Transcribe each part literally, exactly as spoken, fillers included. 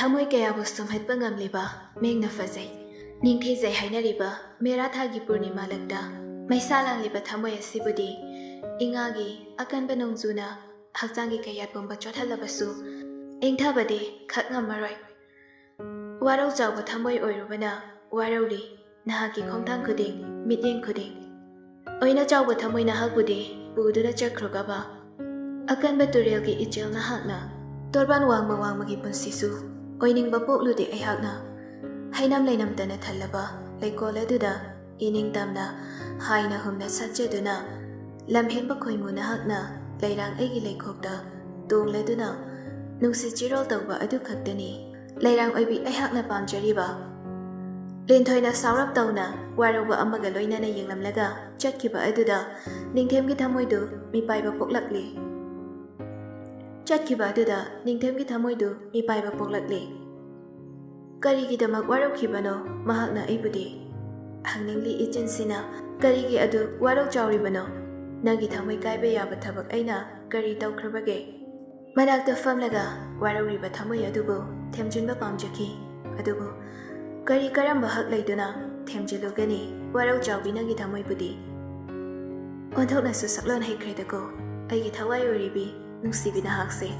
ꯊꯃꯣꯏ ꯀꯌꯥꯕꯨ ꯁꯨꯝꯍꯠꯄ ꯉꯝꯂꯤꯕ ꯃꯤꯡꯅ ꯐꯖꯩ꯫ ꯅꯤꯡꯊꯤꯖꯩ ꯍꯥꯏꯅꯔꯤꯕ ꯃꯦꯔꯥ ꯊꯥꯒꯤ ꯄꯨꯔꯅꯤꯃꯥ ꯂꯛꯇ ꯃꯩꯁꯥ ꯂꯥꯡꯂꯤꯕ ꯊꯃꯣꯏ ꯑꯁꯤꯕꯨꯗꯤ ꯏꯉꯥꯒꯤ ꯑꯀꯟꯕ ꯅꯣꯡꯖꯨꯅ ꯍꯛꯆꯥꯡꯒꯤ ꯀꯌꯥꯠ ꯄꯨꯝꯕ ꯆꯣꯠꯍꯜꯂꯕꯁꯨ, ꯏꯪꯊꯕꯗꯤ ꯈꯛ ꯉꯝꯃꯔꯣꯏ꯫ ꯋꯥꯔꯧ ꯆꯥꯎꯕ ꯊꯃꯣꯏ ꯑꯣꯏꯔꯨꯕꯅ ꯋꯥꯔꯧꯔꯤ꯫ ꯅꯍꯥꯛꯀꯤ ꯈꯣꯡꯊꯥꯡ ꯈꯨꯗꯤꯡ, ꯃꯤꯠꯌꯦꯡ ꯈꯨꯗꯤꯡ꯫ ꯑꯣꯏꯅ ꯆꯥꯎꯕ ꯊꯃꯣꯏ ꯅꯍꯥꯛꯄꯨꯗꯤ ꯄꯨꯗꯨꯅ ꯆꯠꯈ꯭ꯔꯒꯕ, ꯑꯀꯟꯕ ꯇꯨꯔꯦꯜꯒꯤ ꯏꯆꯦꯜ ꯅꯍꯥꯛꯅ ꯇꯣꯔꯕꯥꯟ ꯋꯥꯡꯃ ꯋꯥꯡꯃꯒꯤ ꯄꯨꯟꯁꯤꯁꯨ ꯑꯣꯏꯅꯤꯡꯕ ꯄꯣꯛꯂꯨꯗꯦ ꯑꯩꯍꯥꯛꯅ꯫ ꯍꯩꯅꯝ ꯂꯩꯅꯝꯇꯅ ꯊꯜꯂꯕ ꯂꯩꯀꯣꯜ ꯑꯗꯨꯗ ꯏꯅꯤꯡꯇꯝꯅ ꯍꯥꯏꯅ ꯍꯨꯝꯅ ꯁꯥꯠꯆꯗꯨꯅ, ꯂꯝꯍꯦꯟꯕ ꯈꯣꯏꯃꯨ ꯅꯍꯥꯛꯅ ꯂꯩꯔꯥꯡ ꯑꯩꯒꯤ ꯂꯩꯈꯣꯛꯇ ꯇꯣꯡꯂꯗꯨꯅ ꯅꯨꯡꯁꯤ ꯆꯤꯔꯣꯜ ꯇꯧꯕ ꯑꯗꯨ ꯈꯛꯇꯅꯤ ꯂꯩꯔꯥꯡ ꯑꯣꯏꯕꯤ ꯑꯩꯍꯥꯛꯅ ꯄꯥꯝꯖꯔꯤꯕ꯫ ꯂꯤꯟꯊꯣꯏꯅ ꯁꯥꯎꯔꯞ ꯇꯧꯅ ꯋꯥꯔꯧꯕ ꯑꯃꯒ ꯂꯣꯏꯅꯅ ꯌꯦꯡꯂꯝꯂꯒ ꯆꯠꯈꯤꯕ ꯑꯗꯨꯗ ꯅꯤꯡꯊꯦꯝꯒꯤ ꯊꯃꯣꯏꯗꯨ ꯃꯤꯄꯥꯏꯕ ꯄꯣꯛꯂꯛꯂꯤ꯫ ꯆꯠꯈꯤꯕ ꯑꯗꯨꯗ ꯅꯤꯡꯊꯦꯝꯒꯤ ꯊꯃꯣꯏꯗꯨ ꯃꯤꯄꯥꯏꯕ ꯄꯣꯛꯂꯛꯂꯤ꯫ "ꯀꯔꯤꯒꯤꯗꯃꯛ ꯋꯥꯔꯧꯈꯤꯕꯅꯣ ꯃꯍꯥꯛꯅ ꯑꯩꯕꯨꯗꯤ?" ꯍꯪꯅꯤꯡꯂꯤ ꯏꯆꯤꯟꯁꯤꯅ꯫ "ꯀꯔꯤꯒꯤ ꯑꯗꯨ ꯋꯥꯔꯧ ꯆꯥꯎꯔꯤꯕꯅꯣ? ꯅꯪꯒꯤ ꯊꯃꯣꯏ ꯀꯥꯏꯕ ꯌꯥꯕ ꯊꯕꯛ ꯑꯩꯅ ꯀꯔꯤ ꯇꯧꯈ꯭ꯔꯕꯒꯦ?" ꯃꯅꯥꯛꯇ ꯐꯝꯂꯒ ꯋꯥꯔꯧꯔꯤꯕ ꯊꯃꯣꯏ ꯑꯗꯨꯕꯨ ꯊꯦꯝꯖꯤꯟꯕ ꯄꯥꯝꯖꯈꯤ꯫ ꯑꯗꯨꯕꯨ ꯀꯔꯤ ꯀꯔꯝꯕ ꯍꯛ ꯂꯩꯗꯨꯅ ꯊꯦꯝꯖꯤꯜꯂꯨꯒꯅꯤ ꯋꯥꯔꯧ ꯆꯥꯎꯕꯤ ꯅꯪꯒꯤ ꯊꯃꯣꯏꯕꯨꯗꯤ? ꯑꯣꯟꯊꯣꯛꯅꯁꯨ ꯁꯛꯂꯣꯟ ꯍꯩꯈ꯭ꯔꯦꯗꯀꯣ ꯑꯩꯒꯤ ꯊꯋꯥꯏ ꯑꯣꯏꯔꯤꯕꯤ ꯅꯨꯡꯁꯤꯕꯤ ꯅꯍꯥꯛꯁꯦ꯫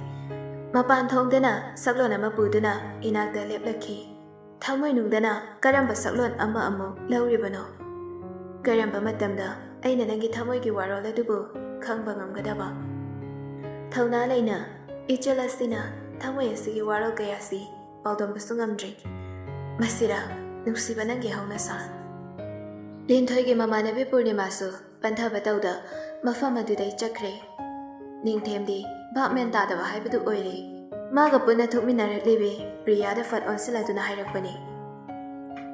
ꯃꯄꯥꯟ ꯊꯣꯡꯗꯅ ꯁꯛꯂꯣꯟ ꯑꯃ ꯄꯨꯗꯨꯅ ꯏꯅꯥꯛꯇ ꯂꯦꯞꯂꯛꯈꯤ꯫ ꯊꯃꯣꯏꯅꯨꯡꯗꯅ ꯀꯔꯝꯕ ꯁꯛꯂꯣꯟ ꯑꯃ ꯑꯃꯨꯛ ꯂꯧꯔꯤꯕꯅꯣ? ꯀꯔꯝꯕ ꯃꯇꯝꯗ ꯑꯩꯅ ꯅꯪꯒꯤ ꯊꯃꯣꯏꯒꯤ ꯋꯥꯔꯣꯜ ꯑꯗꯨꯕꯨ ꯈꯪꯕ ꯉꯝꯒꯗꯕ? ꯊꯧꯅꯥ ꯂꯩꯅ ꯏꯆꯜ ꯑꯁꯤꯅ ꯊꯃꯣꯏ ꯑꯁꯤꯒꯤ ꯋꯥꯔꯣꯜ ꯀꯌꯥꯁꯤ ꯄꯥꯎꯗꯝꯕꯁꯨ ꯉꯝꯗ꯭ꯔꯤ꯫ ꯃꯁꯤꯔ ꯅꯨꯡꯁꯤꯕ ꯅꯪꯒꯤ ꯍꯧꯅꯁꯥ? ꯂꯤꯟꯊꯣꯏꯒꯤ ꯃꯃꯥꯟꯅꯕꯤ ꯄꯨꯔꯅꯤꯃꯥꯁꯨ ꯄꯟꯊꯕ ꯇꯧꯗ ꯃꯐꯝ ꯑꯗꯨꯗꯩ ꯆꯠꯈ꯭ꯔꯦ꯫ ꯅꯤꯡꯊꯦꯝꯗꯤ ꯚꯥꯞ ꯃꯦꯟ ꯇꯥꯗꯕ ꯍꯥꯏꯕꯗꯨ ꯑꯣꯏꯔꯦ꯫ ꯃꯥꯒ ꯄꯨꯟꯅ ꯊꯣꯛꯃꯤꯟꯅꯔꯛꯂꯤꯕꯤ ꯄ꯭ꯔꯤꯌꯥꯗ ꯐꯠ ꯑꯣꯟꯁꯤꯜꯂꯗꯨꯅ ꯍꯥꯏꯔꯛꯄꯅꯤ꯫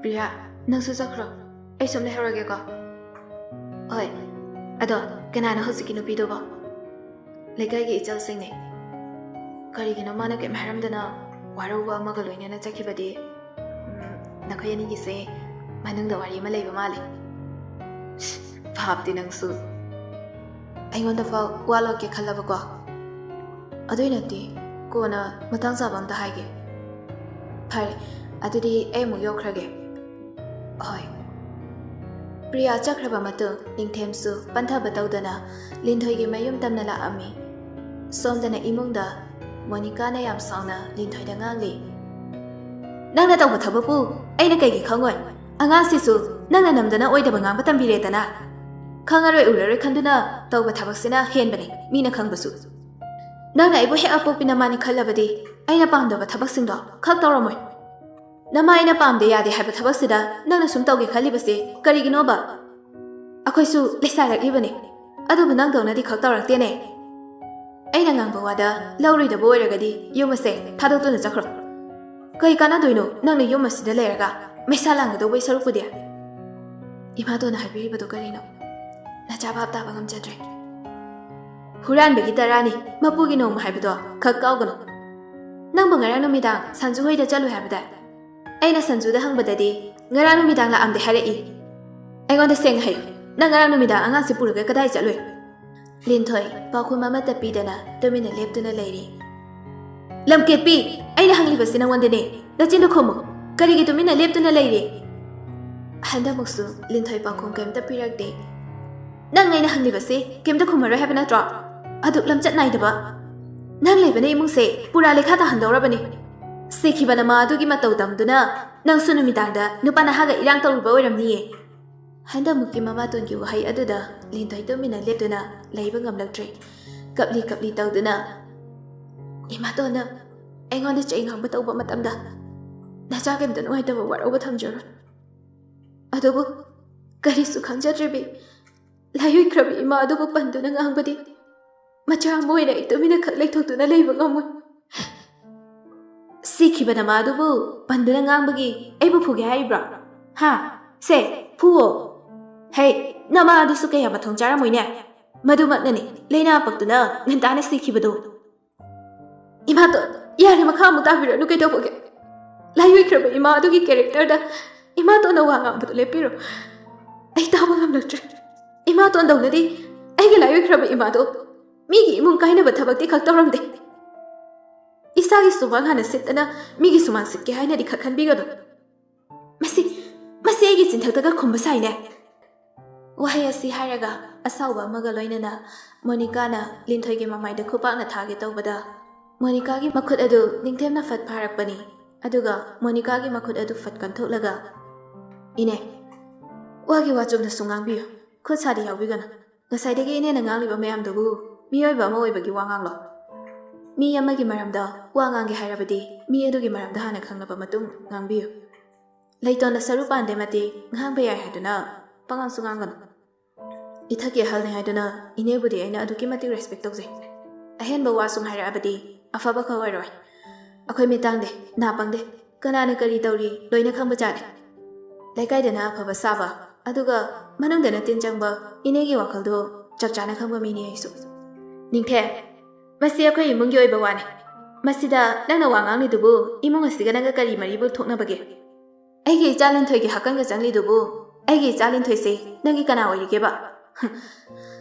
"ꯄ꯭ꯔꯤꯌꯥ, ꯅꯪꯁꯨ ꯆꯠꯈ꯭ꯔꯣ꯫ ꯑꯩ ꯁꯨꯝ ꯂꯩꯍꯧꯔꯒꯦꯀꯣ꯫" "ꯍꯣꯏ꯫ ꯑꯗꯣ ꯀꯅꯥꯅꯣ ꯍꯧꯖꯤꯛꯀꯤ ꯅꯨꯄꯤꯗꯨꯕꯣ? ꯂꯩꯀꯥꯏꯒꯤ ꯏꯆꯜꯁꯤꯡꯅꯦ꯫ ꯀꯔꯤꯒꯤꯅꯣ ꯃꯥꯅ ꯀꯩꯝ ꯍꯥꯏꯔꯝꯗꯅ ꯋꯥꯔꯧꯕ ꯑꯃꯒ ꯂꯣꯏꯅꯅ ꯆꯠꯈꯤꯕꯗꯤ? ꯎꯝ, ꯅꯈꯣꯏ ꯑꯅꯤꯒꯤꯁꯦ ꯃꯅꯨꯡꯗ ꯋꯥꯔꯤ ꯑꯃ ꯂꯩꯕ ꯃꯥꯜꯂꯦ꯫" "ꯚꯥꯞꯇꯤ ꯅꯪꯁꯨ꯫ ꯑꯩꯉꯣꯟꯗ ꯐꯥꯎ ꯋꯥ ꯂꯣꯠꯀꯦ ꯈꯜꯂꯕꯀꯣ? ꯑꯗꯨꯏ ꯅꯠꯇꯦ, ꯀꯣꯟꯅ ꯃꯇꯥꯡ ꯆꯥꯕ ꯑꯝꯗ ꯍꯥꯏꯒꯦ꯫ ꯐꯔꯦ, ꯑꯗꯨꯗꯤ ꯑꯩ ꯑꯃꯨꯛ ꯌꯣꯛꯈ꯭ꯔꯒꯦ꯫ ꯍꯣꯏ꯫ ꯄ꯭ꯔꯤꯌꯥ ꯆꯠꯈ꯭ꯔꯕ ꯃꯇꯨꯡ ꯅꯤꯡꯊꯦꯝꯁꯨ ꯄꯟꯊꯕ ꯇꯧꯗꯅ ꯂꯤꯟꯊꯣꯏꯒꯤ ꯃꯌꯨꯝ ꯇꯝꯅ ꯂꯥꯛꯑꯝꯃꯤ꯫ ꯁꯣꯝꯗꯅ ꯏꯃꯨꯡꯗ ꯃꯣꯅꯤꯀꯥꯅ ꯌꯥꯝ ꯁꯥꯎꯅ ꯂꯤꯟꯊꯣꯏꯗ ꯉꯥꯡꯂꯤ꯫ "ꯅꯪꯅ ꯇꯧꯕ ꯊꯕꯛꯄꯨ ꯑꯩꯅ ꯀꯩꯒꯤ ꯈꯪꯉꯣꯏ? ꯑꯉꯥꯡꯁꯤꯁꯨ ꯅꯪꯅ ꯅꯝꯗꯅ ꯑꯣꯏꯗꯕ ꯉꯥꯡꯕ ꯇꯝꯕꯤꯔꯦꯗꯅ꯫ ꯈꯪꯉꯔꯣꯏ ꯎꯔꯔꯣꯏ ꯈꯟꯗꯨꯅ ꯇꯧꯕ ꯊꯕꯛꯁꯤꯅ ꯍꯦꯟꯕꯅꯤ ꯃꯤꯅ ꯈꯪꯕꯁꯨ꯫ ꯅꯪꯅ ꯑꯩꯕꯨ ꯍꯦꯛ ꯑꯄꯣꯛꯄꯤ ꯅꯃꯥꯅꯤ ꯈꯜꯂꯕꯗꯤ ꯑꯩꯅ ꯄꯥꯝꯗꯕ ꯊꯕꯛꯁꯤꯡꯗꯣ ꯈꯛ ꯇꯧꯔꯝꯃꯣꯏ꯫ ꯅꯃꯥ ꯑꯩꯅ ꯄꯥꯝꯗꯦ ꯌꯥꯗꯦ ꯍꯥꯏꯕ ꯊꯕꯛꯁꯤꯗ ꯅꯪꯅ ꯁꯨꯝ ꯇꯧꯒꯦ ꯈꯜꯂꯤꯕꯁꯦ ꯀꯔꯤꯒꯤꯅꯣꯕ? ꯑꯩꯈꯣꯏꯁꯨ ꯂꯩꯁꯥꯔꯛꯂꯤꯕꯅꯤ, ꯑꯗꯨꯕꯨ ꯅꯪꯗꯧꯅꯗꯤ ꯈꯛ ꯇꯧꯔꯛꯇꯦꯅꯦ꯫ ꯑꯩꯅ ꯉꯥꯡꯕ ꯋꯥꯗ ꯂꯧꯔꯣꯏꯗꯕ ꯑꯣꯏꯔꯒꯗꯤ ꯌꯨꯝ ꯑꯁꯦ ꯊꯥꯗꯣꯛꯇꯨꯅ ꯆꯠꯈ꯭ꯔꯣ꯫ ꯀꯩ ꯀꯥꯟꯅꯗꯣꯏꯅꯣ ꯅꯪꯅ ꯌꯨꯝ ꯑꯁꯤꯗ ꯂꯩꯔꯒ ꯃꯩꯁꯥ ꯂꯥꯡꯒꯗꯧꯕꯩ ꯁꯔꯨꯛꯄꯨꯗꯤ?" "ꯏꯃꯥꯇꯣꯟꯅ ꯍꯥꯏꯕꯤꯔꯤꯕꯗꯣ ꯀꯔꯤꯅꯣ? ꯅꯆꯥ ꯚꯥꯞ ꯇꯥꯕ ꯉꯝꯖꯗ꯭ꯔꯦ꯫ ꯍꯨꯔꯥꯟꯕꯒꯤ ꯇꯔꯥꯅꯤ, ꯃꯄꯨꯒꯤ ꯅꯣꯡꯃ ꯍꯥꯏꯕꯗꯣ ꯈꯛ ꯀꯥꯎꯒꯅꯨ꯫ ꯅꯪꯕꯨ ꯉꯔꯥꯡ ꯅꯨꯃꯤꯗꯥꯡ ꯁꯟꯖꯨ ꯍꯣꯏꯗ ꯆꯠꯂꯨꯏ ꯍꯥꯏꯕꯗ?" "ꯑꯩꯅ ꯁꯟꯖꯨꯗ ꯍꯪꯕꯗꯗꯤ ꯉꯔꯥꯡ ꯅꯨꯃꯤꯗꯥꯡ ꯂꯥꯛꯑꯝꯗꯦ ꯍꯥꯏꯔꯛꯏ꯫ ꯑꯩꯉꯣꯟꯗ ꯁꯦꯡꯅ ꯍꯥꯏꯌꯨ, ꯅꯪ ꯉꯔꯥꯡ ꯅꯨꯃꯤꯗꯥꯡ ꯑꯉꯥꯡꯁꯦ ꯄꯨꯔꯒ ꯀꯗꯥꯏ ꯆꯠꯂꯨꯏ?" ꯂꯤꯟꯊꯣꯏ ꯄꯥꯎꯈꯨꯝ ꯑꯃꯠꯇ ꯄꯤꯗꯅ ꯇꯨꯃꯤꯟꯅ ꯂꯦꯞꯇꯨꯅ ꯂꯩꯔꯤ꯫ "ꯂꯝꯀꯦꯠꯄꯤ, ꯑꯩꯅ ꯍꯪꯂꯤꯕꯁꯤ ꯅꯉꯣꯟꯗꯅꯦ꯫ ꯅꯆꯤꯟꯗꯨ ꯈꯨꯝꯃꯨ꯫ ꯀꯔꯤꯒꯤ ꯇꯨꯃꯤꯟꯅ ꯂꯦꯞꯇꯨꯅ ꯂꯩꯔꯤ?" ꯍꯟꯗꯛꯃꯨꯛꯁꯨ ꯂꯤꯟꯊꯣꯏ ꯄꯥꯎꯈꯨꯝ ꯀꯩꯝꯇ ꯄꯤꯔꯛꯇꯦ꯫ "ꯅꯪ ꯑꯩꯅ ꯍꯪꯂꯤꯕꯁꯤ ꯀꯩꯝꯇ ꯈꯨꯝꯃꯔꯣꯏ ꯍꯥꯏꯕ ꯅꯠꯇ꯭ꯔꯣ? ꯑꯗꯨꯛ ꯂꯝꯆꯠ ꯅꯥꯏꯗꯕ꯫ ꯅꯪ ꯂꯩꯕꯅ ꯏꯃꯨꯡꯁꯦ ꯄꯨꯔꯥ ꯂꯩꯈꯥ ꯇꯥꯍꯟꯗꯧꯔꯕꯅꯤ꯫ ꯁꯤꯈꯤꯕ ꯅꯃꯥ ꯑꯗꯨꯒꯤ ꯃꯇꯧ ꯇꯝꯗꯨꯅ ꯅꯪꯁꯨ ꯅꯨꯃꯤꯗꯥꯡꯗ ꯅꯨꯄꯥ ꯅꯍꯥꯒ ꯏꯔꯥꯡ ꯇꯧꯔꯨꯕ ꯑꯣꯏꯔꯝꯅꯤꯌꯦ꯫" ꯍꯟꯗꯛꯃꯨꯛꯀꯤ ꯃꯃꯥꯇꯣꯟꯒꯤ ꯋꯥꯍꯩ ꯑꯗꯨꯗ ꯂꯤꯟꯊꯣꯏ ꯇꯨꯃꯤꯟꯅ ꯂꯦꯞꯇꯨꯅ ꯂꯩꯕ ꯉꯝꯂꯛꯇ꯭ꯔꯦ꯫ ꯀꯞꯂꯤ ꯀꯞꯂꯤ ꯇꯧꯗꯨꯅ, "ꯏꯃꯥꯇꯣꯟꯅ ꯑꯩꯉꯣꯟꯗ ꯆꯩ ꯉꯥꯡꯕ ꯇꯧꯕ ꯃꯇꯝꯗ ꯅꯆꯥ ꯀꯩꯝꯇ ꯅꯨꯡꯉꯥꯏꯇꯕ ꯋꯥꯔꯧꯕ ꯊꯝꯖꯔꯣꯏ꯫ ꯑꯗꯨꯕꯨ ꯀꯔꯤꯁꯨ ꯈꯪꯖꯗ꯭ꯔꯤꯕꯤ ꯂꯥꯏꯑꯣꯏꯈ꯭ꯔꯕꯤ ꯏꯃꯥ ꯑꯗꯨꯕꯨ ꯄꯟꯗꯨꯅ ꯉꯥꯡꯕꯗꯤ ꯃꯆꯥ ꯑꯃ ꯑꯣꯏꯅ ꯑꯩ ꯇꯨꯃꯤꯟꯅ ꯈꯛ ꯂꯩꯊꯣꯛꯇꯨꯅ ꯂꯩꯕ ꯉꯝꯃꯣꯏ꯫" "ꯁꯤꯈꯤꯕ ꯅꯃꯥ ꯑꯗꯨꯕꯨ ꯄꯟꯗꯨꯅ ꯉꯥꯡꯕꯒꯤ ꯑꯩꯕꯨ ꯐꯨꯒꯦ ꯍꯥꯏꯔꯤꯕ꯭ꯔꯣ? ꯍꯥ? ꯁꯦ, ꯐꯨꯋꯣ꯫ ꯍꯩ, ꯅꯃꯥ ꯑꯗꯨꯁꯨ ꯀꯌꯥ ꯃꯊꯣꯡ ꯆꯥꯔꯝꯃꯣꯏꯅꯦ꯫ ꯃꯗꯨꯃꯛꯅꯅꯤ ꯂꯩꯅꯥ ꯄꯛꯇꯨꯅ ꯉꯟꯇꯥꯅ ꯁꯤꯈꯤꯕꯗꯣ꯫" "ꯏꯃꯥꯇꯣꯟ, ꯌꯥꯔꯦ, ꯃꯈꯥ ꯑꯃꯨꯛ ꯇꯥꯕꯤꯔꯅꯨ, ꯀꯩꯗꯧꯕꯒꯦ? ꯂꯥꯏꯑꯣꯏꯈ꯭ꯔꯕ ꯏꯃꯥ ꯑꯗꯨꯒꯤ ꯀꯦꯔꯦꯛꯇꯔꯗ ꯏꯃꯥꯇꯣꯟꯅ ꯋꯥ ꯉꯥꯡꯕꯗꯨ ꯂꯦꯞꯄꯤꯔꯣ꯫ ꯑꯩ ꯇꯥꯕ ꯉꯝꯂꯛꯇ꯭ꯔꯦ꯫ ꯏꯃꯥꯇꯣꯟꯗꯧꯅꯗꯤ ꯑꯩꯒꯤ ꯂꯥꯏꯑꯣꯏꯈ꯭ꯔꯕ ꯏꯃꯥꯗꯣ ꯃꯤꯒꯤ ꯏꯃꯨꯡ ꯀꯥꯏꯅꯕ ꯊꯕꯛꯇꯤ ꯈꯛ ꯇꯧꯔꯝꯗꯦ꯫" ꯏꯁꯥꯒꯤ ꯁꯨꯃꯥꯡ ꯍꯥꯟꯅ ꯁꯤꯠꯇꯅ ꯃꯤꯒꯤ ꯁꯨꯃꯥꯡ ꯁꯤꯠꯀꯦ ꯍꯥꯏꯅꯗꯤ ꯈꯛ ꯈꯟꯕꯤꯒꯅꯨ꯫ ꯃꯁꯤ, ꯃꯁꯤ ꯑꯩꯒꯤ ꯆꯤꯟꯊꯛꯇꯒ ꯈꯨꯝꯕ ꯁꯥꯏꯅꯦ꯫ ꯋꯥꯍꯩ ꯑꯁꯤ ꯍꯥꯏꯔꯒ ꯑꯁꯥꯎꯕ ꯑꯃꯒ ꯂꯣꯏꯅꯅ ꯃꯣꯅꯤꯀꯥꯅ ꯂꯤꯟꯊꯣꯏꯒꯤ ꯃꯃꯥꯏꯗ ꯈꯨꯄꯥꯛꯅ ꯊꯥꯒꯦ ꯇꯧꯕꯗ, ꯃꯣꯅꯤꯀꯥꯒꯤ ꯃꯈꯨꯠ ꯑꯗꯨ ꯅꯤꯡꯊꯦꯝꯅ ꯐꯠ ꯐꯥꯔꯛꯄꯅꯤ꯫ ꯑꯗꯨꯒ ꯃꯣꯅꯤꯀꯥꯒꯤ ꯃꯈꯨꯠ ꯑꯗꯨ ꯐꯠ ꯀꯟꯊꯣꯛꯂꯒ, "ꯏꯅꯦ, ꯋꯥꯒꯤ ꯋꯥ ꯆꯨꯝꯅ ꯁꯨꯝ ꯉꯥꯡꯕꯤꯌꯨ, ꯈꯨꯠ ꯁꯥꯗꯤ ꯌꯥꯎꯕꯤꯒꯅꯨ꯫ ꯉꯁꯥꯏꯗꯒꯤ ꯏꯅꯦꯅ ꯉꯥꯡꯂꯤꯕ ꯃꯌꯥꯝꯗꯨꯕꯨ ꯃꯤꯑꯣꯏꯕ ꯑꯃ ꯑꯣꯏꯕꯒꯤ ꯋꯥ ꯉꯥꯡꯂꯣ꯫ ꯃꯤ ꯑꯃꯒꯤ ꯃꯔꯝꯗ ꯋꯥ ꯉꯥꯡꯒꯦ ꯍꯥꯏꯔꯕꯗꯤ ꯃꯤ ꯑꯗꯨꯒꯤ ꯃꯔꯝꯗ ꯍꯥꯟꯅ ꯈꯪꯂꯕ ꯃꯇꯨꯡ ꯉꯥꯡꯕꯤꯌꯨ꯫ ꯂꯩꯇꯣꯟꯗ ꯁꯔꯨ ꯄꯥꯟꯗꯦ ꯃꯇꯤꯛ ꯉꯥꯡꯕ ꯌꯥꯏ ꯍꯥꯏꯗꯨꯅ ꯄꯉꯥꯡꯁꯨ ꯉꯥꯡꯒꯅꯨ꯫ ꯏꯊꯛꯀꯤ ꯑꯍꯜꯅꯤ ꯍꯥꯏꯗꯨꯅ ꯏꯅꯦꯕꯨꯗꯤ ꯑꯩꯅ ꯑꯗꯨꯛꯀꯤ ꯃꯇꯤꯛ ꯔꯦꯁꯄꯦꯛ ꯇꯧꯖꯩ꯫ ꯑꯍꯦꯟꯕ ꯋꯥ ꯁꯨꯝ ꯍꯥꯏꯔꯛꯑꯕꯗꯤ ꯑꯐꯕ ꯈꯛ ꯑꯣꯏꯔꯣꯏ꯫ ꯑꯩꯈꯣꯏ ꯃꯤꯠ ꯇꯥꯡꯗꯦ, ꯅꯥ ꯄꯪꯗꯦ, ꯀꯅꯥꯅ ꯀꯔꯤ ꯇꯧꯔꯤ ꯂꯣꯏꯅ ꯈꯪꯕ ꯖꯥꯠꯅꯤ꯫ ꯂꯩꯀꯥꯏꯗꯅ ꯑꯐꯕ ꯁꯥꯕ, ꯑꯗꯨꯒ ꯃꯅꯨꯡꯗꯅ ꯇꯤꯟ ꯆꯪꯕ ꯏꯅꯦꯒꯤ ꯋꯥꯈꯜꯗꯣ ꯆꯞ ꯆꯥꯅ ꯈꯪꯕ ꯃꯤꯅꯤ ꯑꯩꯁꯨ꯫ ꯅꯤꯡꯊꯦꯝ, ꯃꯁꯤ ꯑꯩꯈꯣꯏ ꯏꯃꯨꯡꯒꯤ ꯑꯣꯏꯕ ꯋꯥꯅꯤ꯫ ꯃꯁꯤꯗ ꯅꯪꯅ ꯋꯥ ꯉꯥꯡꯂꯤꯗꯨꯕꯨ ꯏꯃꯨꯡ ꯑꯁꯤꯒ ꯅꯪꯒ ꯀꯔꯤ ꯃꯔꯤꯕꯨ ꯊꯣꯛꯅꯕꯒꯦ? ꯑꯩꯒꯤ ꯏꯆꯥ ꯂꯤꯟꯊꯣꯏꯒꯤ ꯍꯛꯀꯟꯒ ꯆꯪꯂꯤꯗꯨꯕꯨ, ꯑꯩꯒꯤ ꯏꯆꯥ ꯂꯤꯟꯊꯣꯏꯁꯦ ꯅꯪꯒꯤ ꯀꯅꯥ ꯑꯣꯏꯔꯤꯒꯦꯕ?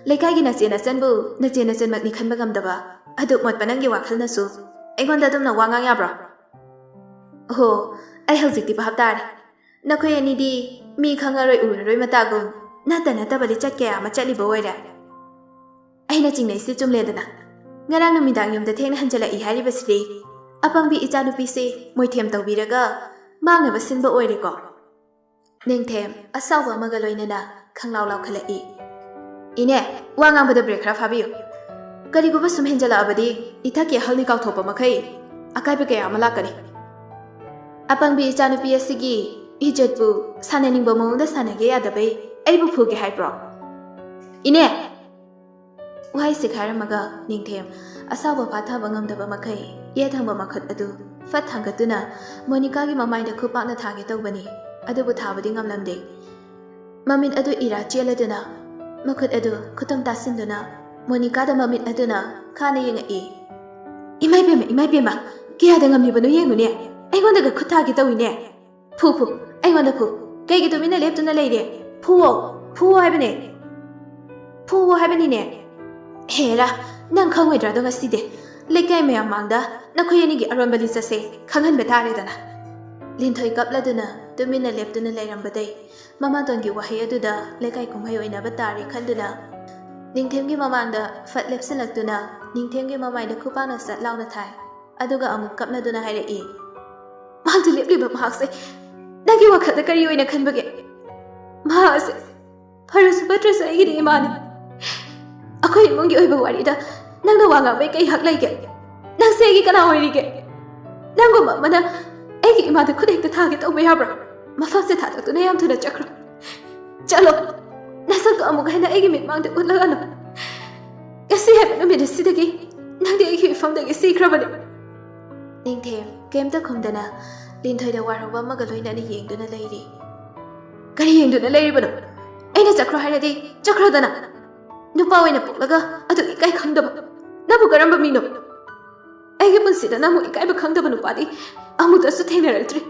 ꯂꯩꯀꯥꯏꯒꯤ ꯅꯆꯦ ꯅꯆꯟꯕꯨ ꯅꯆꯦ ꯅꯆꯟꯃꯛꯅꯤ ꯈꯟꯕ ꯉꯝꯗꯕ ꯑꯗꯨꯛ ꯃꯣꯠꯄ ꯅꯪꯒꯤ ꯋꯥꯈꯜꯅꯁꯨ ꯑꯩꯉꯣꯟꯗ ꯑꯗꯨꯝꯅ ꯋꯥ ꯉꯥꯡ ꯌꯥꯕ꯭ꯔꯣ? ꯑꯣꯍꯣ, ꯑꯩ ꯍꯧꯖꯤꯛꯇꯤ ꯚꯥꯞ ꯇꯥꯔꯦ꯫ ꯅꯈꯣꯏ ꯑꯅꯤꯗꯤ ꯃꯤ ꯈꯪꯉꯔꯣꯏ ꯎꯔꯔꯣꯏ ꯃꯇꯥꯒꯨꯝ ꯅꯠꯇ ꯅꯠꯇꯕ ꯂꯤꯆꯠ ꯀꯌꯥ ꯑꯃ ꯆꯠꯂꯤꯕ ꯑꯣꯏꯔꯦ꯫ ꯑꯩꯅ ꯆꯤꯡꯅꯩꯁꯤ ꯆꯨꯝꯂꯦꯗꯅ꯫ ꯉꯔꯥꯡ ꯅꯨꯃꯤꯗꯥꯡ ꯌꯨꯝꯗ ꯊꯦꯡꯅ ꯍꯟꯖꯤꯜꯂꯛꯏ ꯍꯥꯏꯔꯤꯕꯁꯤꯗꯤ ꯑꯄꯪꯕꯤ ꯏꯆꯥꯅꯨꯄꯤꯁꯤ ꯃꯣꯏꯊꯦꯝ ꯇꯧꯕꯤꯔꯒ ꯃꯥꯡꯅꯕ ꯁꯤꯟꯕ ꯑꯣꯏꯔꯦꯀꯣ꯫ ꯅꯤꯡꯊꯦꯝ ꯑꯁꯥꯎꯕ ꯑꯃꯒ ꯂꯣꯏꯅꯅ ꯈꯪꯂꯥꯎ ꯂꯥꯎꯈꯠꯂꯛꯏ꯫ ꯏꯅꯦ, ꯋꯥ ꯉꯥꯡꯕꯗ ꯕ꯭ꯔꯦꯛ ꯈꯔ ꯐꯥꯕꯤꯌꯨ꯫ ꯀꯔꯤꯒꯨꯝꯕ ꯁꯨꯝ ꯍꯦꯟꯖꯜꯂꯛꯑꯕꯗꯤ ꯏꯊꯛꯀꯤ ꯑꯍꯜꯅꯤ ꯀꯥꯎꯊꯣꯛꯄ ꯃꯈꯩ ꯑꯀꯥꯏꯕ ꯀꯌꯥ ꯑꯃ ꯂꯥꯛꯀꯅꯤ꯫ ꯑꯄꯪꯕꯤ ꯏꯆꯥꯅꯨꯄꯤ ꯑꯁꯤꯒꯤ ꯏꯖꯠꯄꯨ ꯁꯥꯟꯅꯅꯤꯡꯕ ꯃꯑꯣꯡꯗ ꯁꯥꯟꯅꯒꯦ ꯌꯥꯗꯕꯩ ꯑꯩꯕꯨ ꯐꯨꯒꯦ ꯍꯥꯏꯕ꯭ꯔꯣ? ꯏꯅꯦ! ꯋꯥꯍꯩ ꯁꯤꯛ ꯍꯥꯏꯔꯝꯃꯒ ꯅꯤꯡꯊꯦꯝ ꯑꯁꯥꯎꯕ ꯐꯥꯊꯕ ꯉꯝꯗꯕ ꯃꯈꯩ ꯌꯦꯠ ꯊꯪꯕ ꯃꯈꯨꯠ ꯑꯗꯨ ꯐꯠ ꯊꯥꯡꯒꯠꯇꯨꯅ ꯃꯣꯅꯤꯀꯥꯒꯤ ꯃꯃꯥꯏꯗ ꯈꯨꯄꯥꯛꯅ ꯊꯥꯒꯦ ꯇꯧꯕꯅꯤ, ꯑꯗꯨꯕꯨ ꯊꯥꯕꯗꯤ ꯉꯝꯂꯝꯗꯦ꯫ ꯃꯃꯤꯠ ꯑꯗꯨ ꯏꯔꯥ ꯆꯦꯜꯂꯗꯨꯅ ꯃꯈꯨꯠ ꯑꯗꯨ ꯈꯨꯇꯨꯝ ꯇꯥꯁꯤꯟꯗꯨꯅ ꯃꯣꯅꯤꯀꯥꯗ ꯃꯃꯤꯠ ꯑꯗꯨꯅ ꯈꯥꯅ ꯌꯦꯡꯉꯛꯏ꯫ "ꯏꯃꯥꯏ ꯄꯦꯝꯃ, ꯏꯃꯥꯏ ꯄꯦꯝꯃ, ꯀꯌꯥꯗ ꯉꯝꯂꯤꯕꯅꯣ ꯌꯦꯡꯉꯨꯅꯦ, ꯑꯩꯉꯣꯟꯗꯒ ꯈꯨꯠ ꯊꯥꯒꯦ ꯇꯧꯏꯅꯦ꯫ ꯐꯨ, ꯐꯨ, ꯑꯩꯉꯣꯟꯗ ꯐꯨ꯫ ꯀꯩꯒꯤ ꯇꯨꯃꯤꯟꯅ ꯂꯦꯞꯇꯨꯅ ꯂꯩꯔꯦ? ꯐꯨꯋꯣ, ꯐꯨꯋꯣ ꯍꯥꯏꯕꯅꯦ꯫ ꯐꯨꯋꯣ ꯍꯥꯏꯕꯅꯤꯅꯦ꯫ ꯍꯦꯔꯥ, ꯅꯪ ꯈꯪꯉꯣꯏꯗ꯭ꯔꯥꯗꯣ ꯉꯁꯤꯗꯤ꯫ ꯂꯩꯀꯥꯏ ꯃꯌꯥꯝ ꯃꯥꯡꯗ ꯅꯈꯣꯏ ꯑꯅꯤꯒꯤ ꯑꯔꯣꯟꯕ ꯂꯤꯆꯠꯁꯦ ꯈꯪꯍꯟꯕ ꯇꯥꯔꯦꯗꯅ꯫ ꯂꯤꯟꯊꯣꯏ ꯀꯞꯂꯗꯨꯅ ꯇꯨꯃꯤꯟꯅ ꯂꯦꯞꯇꯨꯅ ꯂꯩꯔꯝꯕꯗꯩ ꯃꯃꯥꯇꯣꯟꯒꯤ ꯋꯥꯍꯩ ꯑꯗꯨꯗ ꯂꯩꯀꯥꯏ ꯀꯨꯝꯍꯩ ꯑꯣꯏꯅꯕ ꯇꯥꯔꯦ ꯈꯟꯗꯨꯅ ꯅꯤꯡꯊꯦꯝꯒꯤ ꯃꯃꯥꯡꯗ ꯐꯠ ꯂꯦꯞꯁꯤꯜꯂꯛꯇꯨꯅ ꯅꯤꯡꯊꯦꯝꯒꯤ ꯃꯃꯥꯏꯗ ꯈꯨꯄꯥꯛꯅ ꯁꯠ ꯂꯥꯎꯅ ꯊꯥꯏ꯫ ꯑꯗꯨꯒ ꯑꯃꯨꯛ ꯀꯞꯅꯗꯨꯅ ꯍꯥꯏꯔꯛꯏ, "ꯃꯥꯡꯗ ꯂꯦꯞꯂꯤꯕ ꯃꯍꯥꯛꯁꯦ ꯅꯪꯒꯤ ꯋꯥꯈꯜꯗ ꯀꯔꯤ ꯑꯣꯏꯅ ꯈꯟꯕꯒꯦ? ꯃꯍꯥꯛ ꯑꯁꯦ ꯐꯔꯁꯨ ꯐꯠꯇ꯭ꯔꯁꯨ ꯑꯩꯒꯤꯗꯤ ꯏꯃꯥꯅꯤ꯫ ꯑꯩꯈꯣꯏ ꯏꯃꯨꯡꯒꯤ ꯑꯣꯏꯕ ꯋꯥꯔꯤꯗ ꯅꯪꯅ ꯋꯥ ꯉꯥꯡꯕꯩ ꯀꯩ ꯍꯛ ꯂꯩꯒꯦ? ꯅꯪꯁꯦ ꯑꯩꯒꯤ ꯀꯅꯥ ꯑꯣꯏꯔꯤꯒꯦ? ꯅꯪꯒꯨꯝꯕ ꯑꯃꯅ ꯑꯩꯒꯤ ꯏꯃꯥꯗ ꯈꯨꯠ ꯍꯦꯛꯇ ꯊꯥꯒꯦ ꯇꯧꯕ ꯌꯥꯕ꯭ꯔꯥ? ꯃꯐꯝꯁꯦ ꯊꯥꯗꯣꯛꯇꯨꯅ ꯌꯥꯝ ꯊꯨꯅ ꯆꯠꯈ꯭ꯔꯣ꯫ ꯆꯠꯂꯣ꯫ ꯅꯁꯛꯇꯣ ꯑꯃꯨꯛ ꯍꯟꯅ ꯑꯩꯒꯤ ꯃꯤꯠꯃꯥꯡꯗ ꯎꯠꯂꯛꯑꯅꯨ꯫ ꯉꯁꯤ ꯍꯥꯏꯕ ꯅꯨꯃꯤꯠ ꯑꯁꯤꯗꯒꯤ ꯅꯪꯗꯤ ꯑꯩꯒꯤ ꯏꯐꯝꯗꯒꯤ ꯁꯤꯈ꯭ꯔꯕꯅꯤ꯫" ꯅꯤꯡꯊꯦꯝ ꯀꯩꯝꯇ ꯈꯨꯝꯗꯅ ꯂꯤꯟꯊꯣꯏꯗ ꯋꯥꯔꯧꯕ ꯑꯃꯒ ꯂꯣꯏꯅꯅ ꯌꯦꯡꯗꯨꯅ ꯂꯩꯔꯤ꯫ "ꯀꯔꯤ ꯌꯦꯡꯗꯨꯅ ꯂꯩꯔꯤꯕꯅꯣ? ꯑꯩꯅ ꯆꯠꯈ꯭ꯔꯣ ꯍꯥꯏꯔꯗꯤ ꯆꯠꯈ꯭ꯔꯣꯗꯅ꯫ ꯅꯨꯄꯥ ꯑꯣꯏꯅ ꯄꯣꯛꯂꯒ ꯑꯗꯨ ꯏꯀꯥꯏ ꯈꯪꯗꯕ ꯅꯪꯕꯨ ꯀꯔꯝꯕ ꯃꯤꯅꯣ? ꯑꯩꯒꯤ ꯄꯨꯟꯁꯤꯗ ꯅꯪꯕꯨ ꯏꯀꯥꯏꯕ ꯈꯪꯗꯕ ꯅꯨꯄꯥꯗꯤ ꯑꯃꯨꯛꯇꯁꯨ ꯊꯦꯡꯅꯔꯛꯇ꯭ꯔꯤ꯫"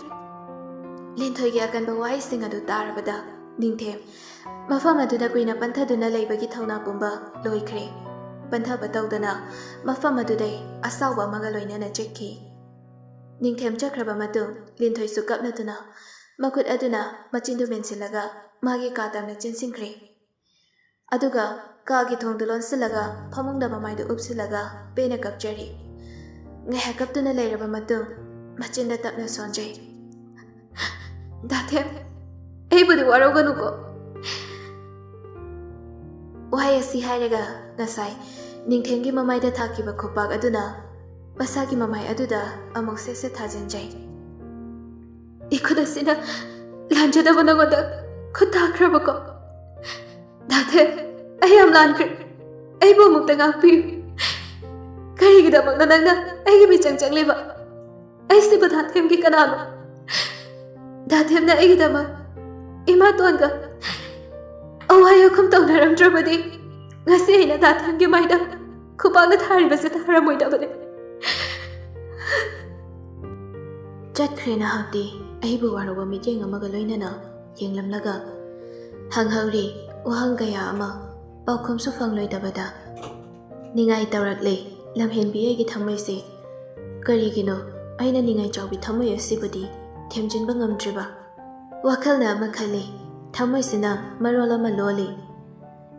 ꯂꯤꯟꯊꯣꯏꯒꯤ ꯑꯀꯟꯕ ꯋꯥꯍꯩꯁꯤꯡ ꯑꯗꯨ ꯇꯥꯔꯕꯗ ꯅꯤꯡꯊꯦꯝ ꯃꯐꯝ ꯑꯗꯨꯗ ꯀꯨꯏꯅ ꯄꯟꯊꯗꯨꯅ ꯂꯩꯕꯒꯤ ꯊꯧꯅꯥ ꯄꯨꯝꯕ ꯂꯣꯏꯈ꯭ꯔꯦ꯫ ꯄꯟꯊꯕ ꯇꯧꯗꯅ ꯃꯐꯝ ꯑꯗꯨꯗꯩ ꯑꯁꯥꯎꯕ ꯑꯃꯒ ꯂꯣꯏꯅꯅ ꯆꯠꯈꯤ꯫ ꯅꯤꯡꯊꯦꯝ ꯆꯠꯈ꯭ꯔꯕ ꯃꯇꯨꯡ ꯂꯤꯟꯊꯣꯏꯁꯨ ꯀꯞꯅꯗꯨꯅ ꯃꯈꯨꯠ ꯑꯗꯨꯅ ꯃꯆꯤꯟꯗꯨ ꯃꯦꯟꯁꯤꯜꯂꯒ ꯃꯥꯒꯤ ꯀꯥ ꯇꯝꯅ ꯆꯦꯟꯁꯤꯟꯈ꯭ꯔꯦ꯫ ꯑꯗꯨꯒ ꯀꯥꯒꯤ ꯊꯣꯡꯗꯨ ꯂꯣꯟꯁꯤꯜꯂꯒ ꯐꯃꯨꯡꯗ ꯃꯃꯥꯏꯗꯨ ꯎꯞꯁꯤꯜꯂꯒ ꯄꯦꯟꯅ ꯀꯞꯆꯔꯤ꯫ ꯉꯥꯏꯍꯥꯛ ꯀꯞꯇꯨꯅ ꯂꯩꯔꯕ ꯃꯇꯨꯡ ꯃꯆꯤꯟꯗ ꯇꯞꯅ ꯁꯣꯟꯖꯩ, "ꯗꯥꯊꯦꯝ, ꯑꯩꯕꯨꯗꯤ ꯋꯥꯔꯧꯒꯅꯨꯀꯣ꯫" ꯋꯥꯍꯩ ꯑꯁꯤ ꯍꯥꯏꯔꯒ ꯉꯁꯥꯏ ꯅꯤꯡꯊꯦꯝꯒꯤ ꯃꯃꯥꯏꯗ ꯊꯥꯈꯤꯕ ꯈꯨꯄꯥꯛ ꯑꯗꯨꯅ ꯃꯁꯥꯒꯤ ꯃꯃꯥꯏ ꯑꯗꯨꯗ ꯑꯃꯨꯛ ꯁꯦꯠ ꯁꯦꯠ ꯊꯥꯖꯤꯟꯖꯩ꯫ "ꯏꯈꯨꯠ ꯑꯁꯤꯅ ꯂꯥꯟꯖꯗꯕ ꯅꯉꯣꯟꯗ ꯈꯨꯠ ꯊꯥꯈ꯭ꯔꯕꯀꯣ? ꯗꯥꯊꯦꯝ, ꯑꯩ ꯌꯥꯝ ꯂꯥꯟꯈ꯭ꯔꯦ꯫ ꯑꯩꯕꯨ ꯑꯃꯨꯛꯇ ꯉꯥꯛꯄꯤꯌꯨ꯫ ꯀꯔꯤꯒꯤꯗꯃꯛꯅꯣ ꯅꯪꯅ ꯑꯩꯒꯤ ꯃꯤꯆꯪ ꯆꯪꯂꯤꯕ? ꯑꯩꯁꯤꯕꯨ ꯗꯥꯊꯦꯝꯒꯤ ꯀꯅꯥꯅꯣ? ꯗꯥꯊꯦꯝꯅ ꯑꯩꯒꯤꯗꯃꯛ ꯏꯃꯥꯇꯣꯟꯒ ꯑꯋꯥ ꯌꯥꯈꯨꯝ ꯇꯧꯅꯔꯝꯗ꯭ꯔꯕꯗꯤ ꯉꯁꯤ ꯑꯩꯅ ꯗꯥꯊꯦꯝꯒꯤ ꯃꯥꯏꯗ ꯈꯨꯄꯥꯛꯅ ꯊꯥꯔꯤꯕꯁꯦ ꯊꯥꯔꯝꯃꯣꯏꯗꯕꯅꯤ꯫" ꯆꯠꯈ꯭ꯔꯦ ꯅꯍꯥꯛꯇꯤ ꯑꯩꯕꯨ ꯋꯥꯔꯧꯕ ꯃꯤꯠꯌꯦꯡ ꯑꯃꯒ ꯂꯣꯏꯅꯅ ꯌꯦꯡꯂꯝꯂꯒ ꯍꯪꯍꯧꯔꯤ ꯋꯥꯍꯪ ꯀꯌꯥ ꯑꯃ ꯄꯥꯎꯈꯨꯝꯁꯨ ꯐꯪꯂꯣꯏꯗꯕꯗ꯫ ꯅꯤꯡꯉꯥꯏ ꯇꯧꯔꯛꯂꯦ ꯂꯝꯍꯦꯟꯕꯤ ꯑꯩꯒꯤ ꯊꯃꯣꯏꯁꯦ꯫ ꯀꯔꯤꯒꯤꯅꯣ ꯑꯩꯅ ꯅꯤꯡꯉꯥꯏ ꯆꯥꯎꯕꯤ ꯊꯃꯣꯏ ꯑꯁꯤꯕꯨꯗꯤ ꯊꯦꯝꯖꯤꯟꯕ ꯉꯝꯗ꯭ꯔꯤꯕ? ꯋꯥꯈꯜꯅ ꯑꯃ ꯈꯜꯂꯤ, ꯊꯃꯣꯏꯁꯤꯅ ꯃꯔꯣꯜ ꯑꯃ ꯂꯣꯜꯂꯤ꯫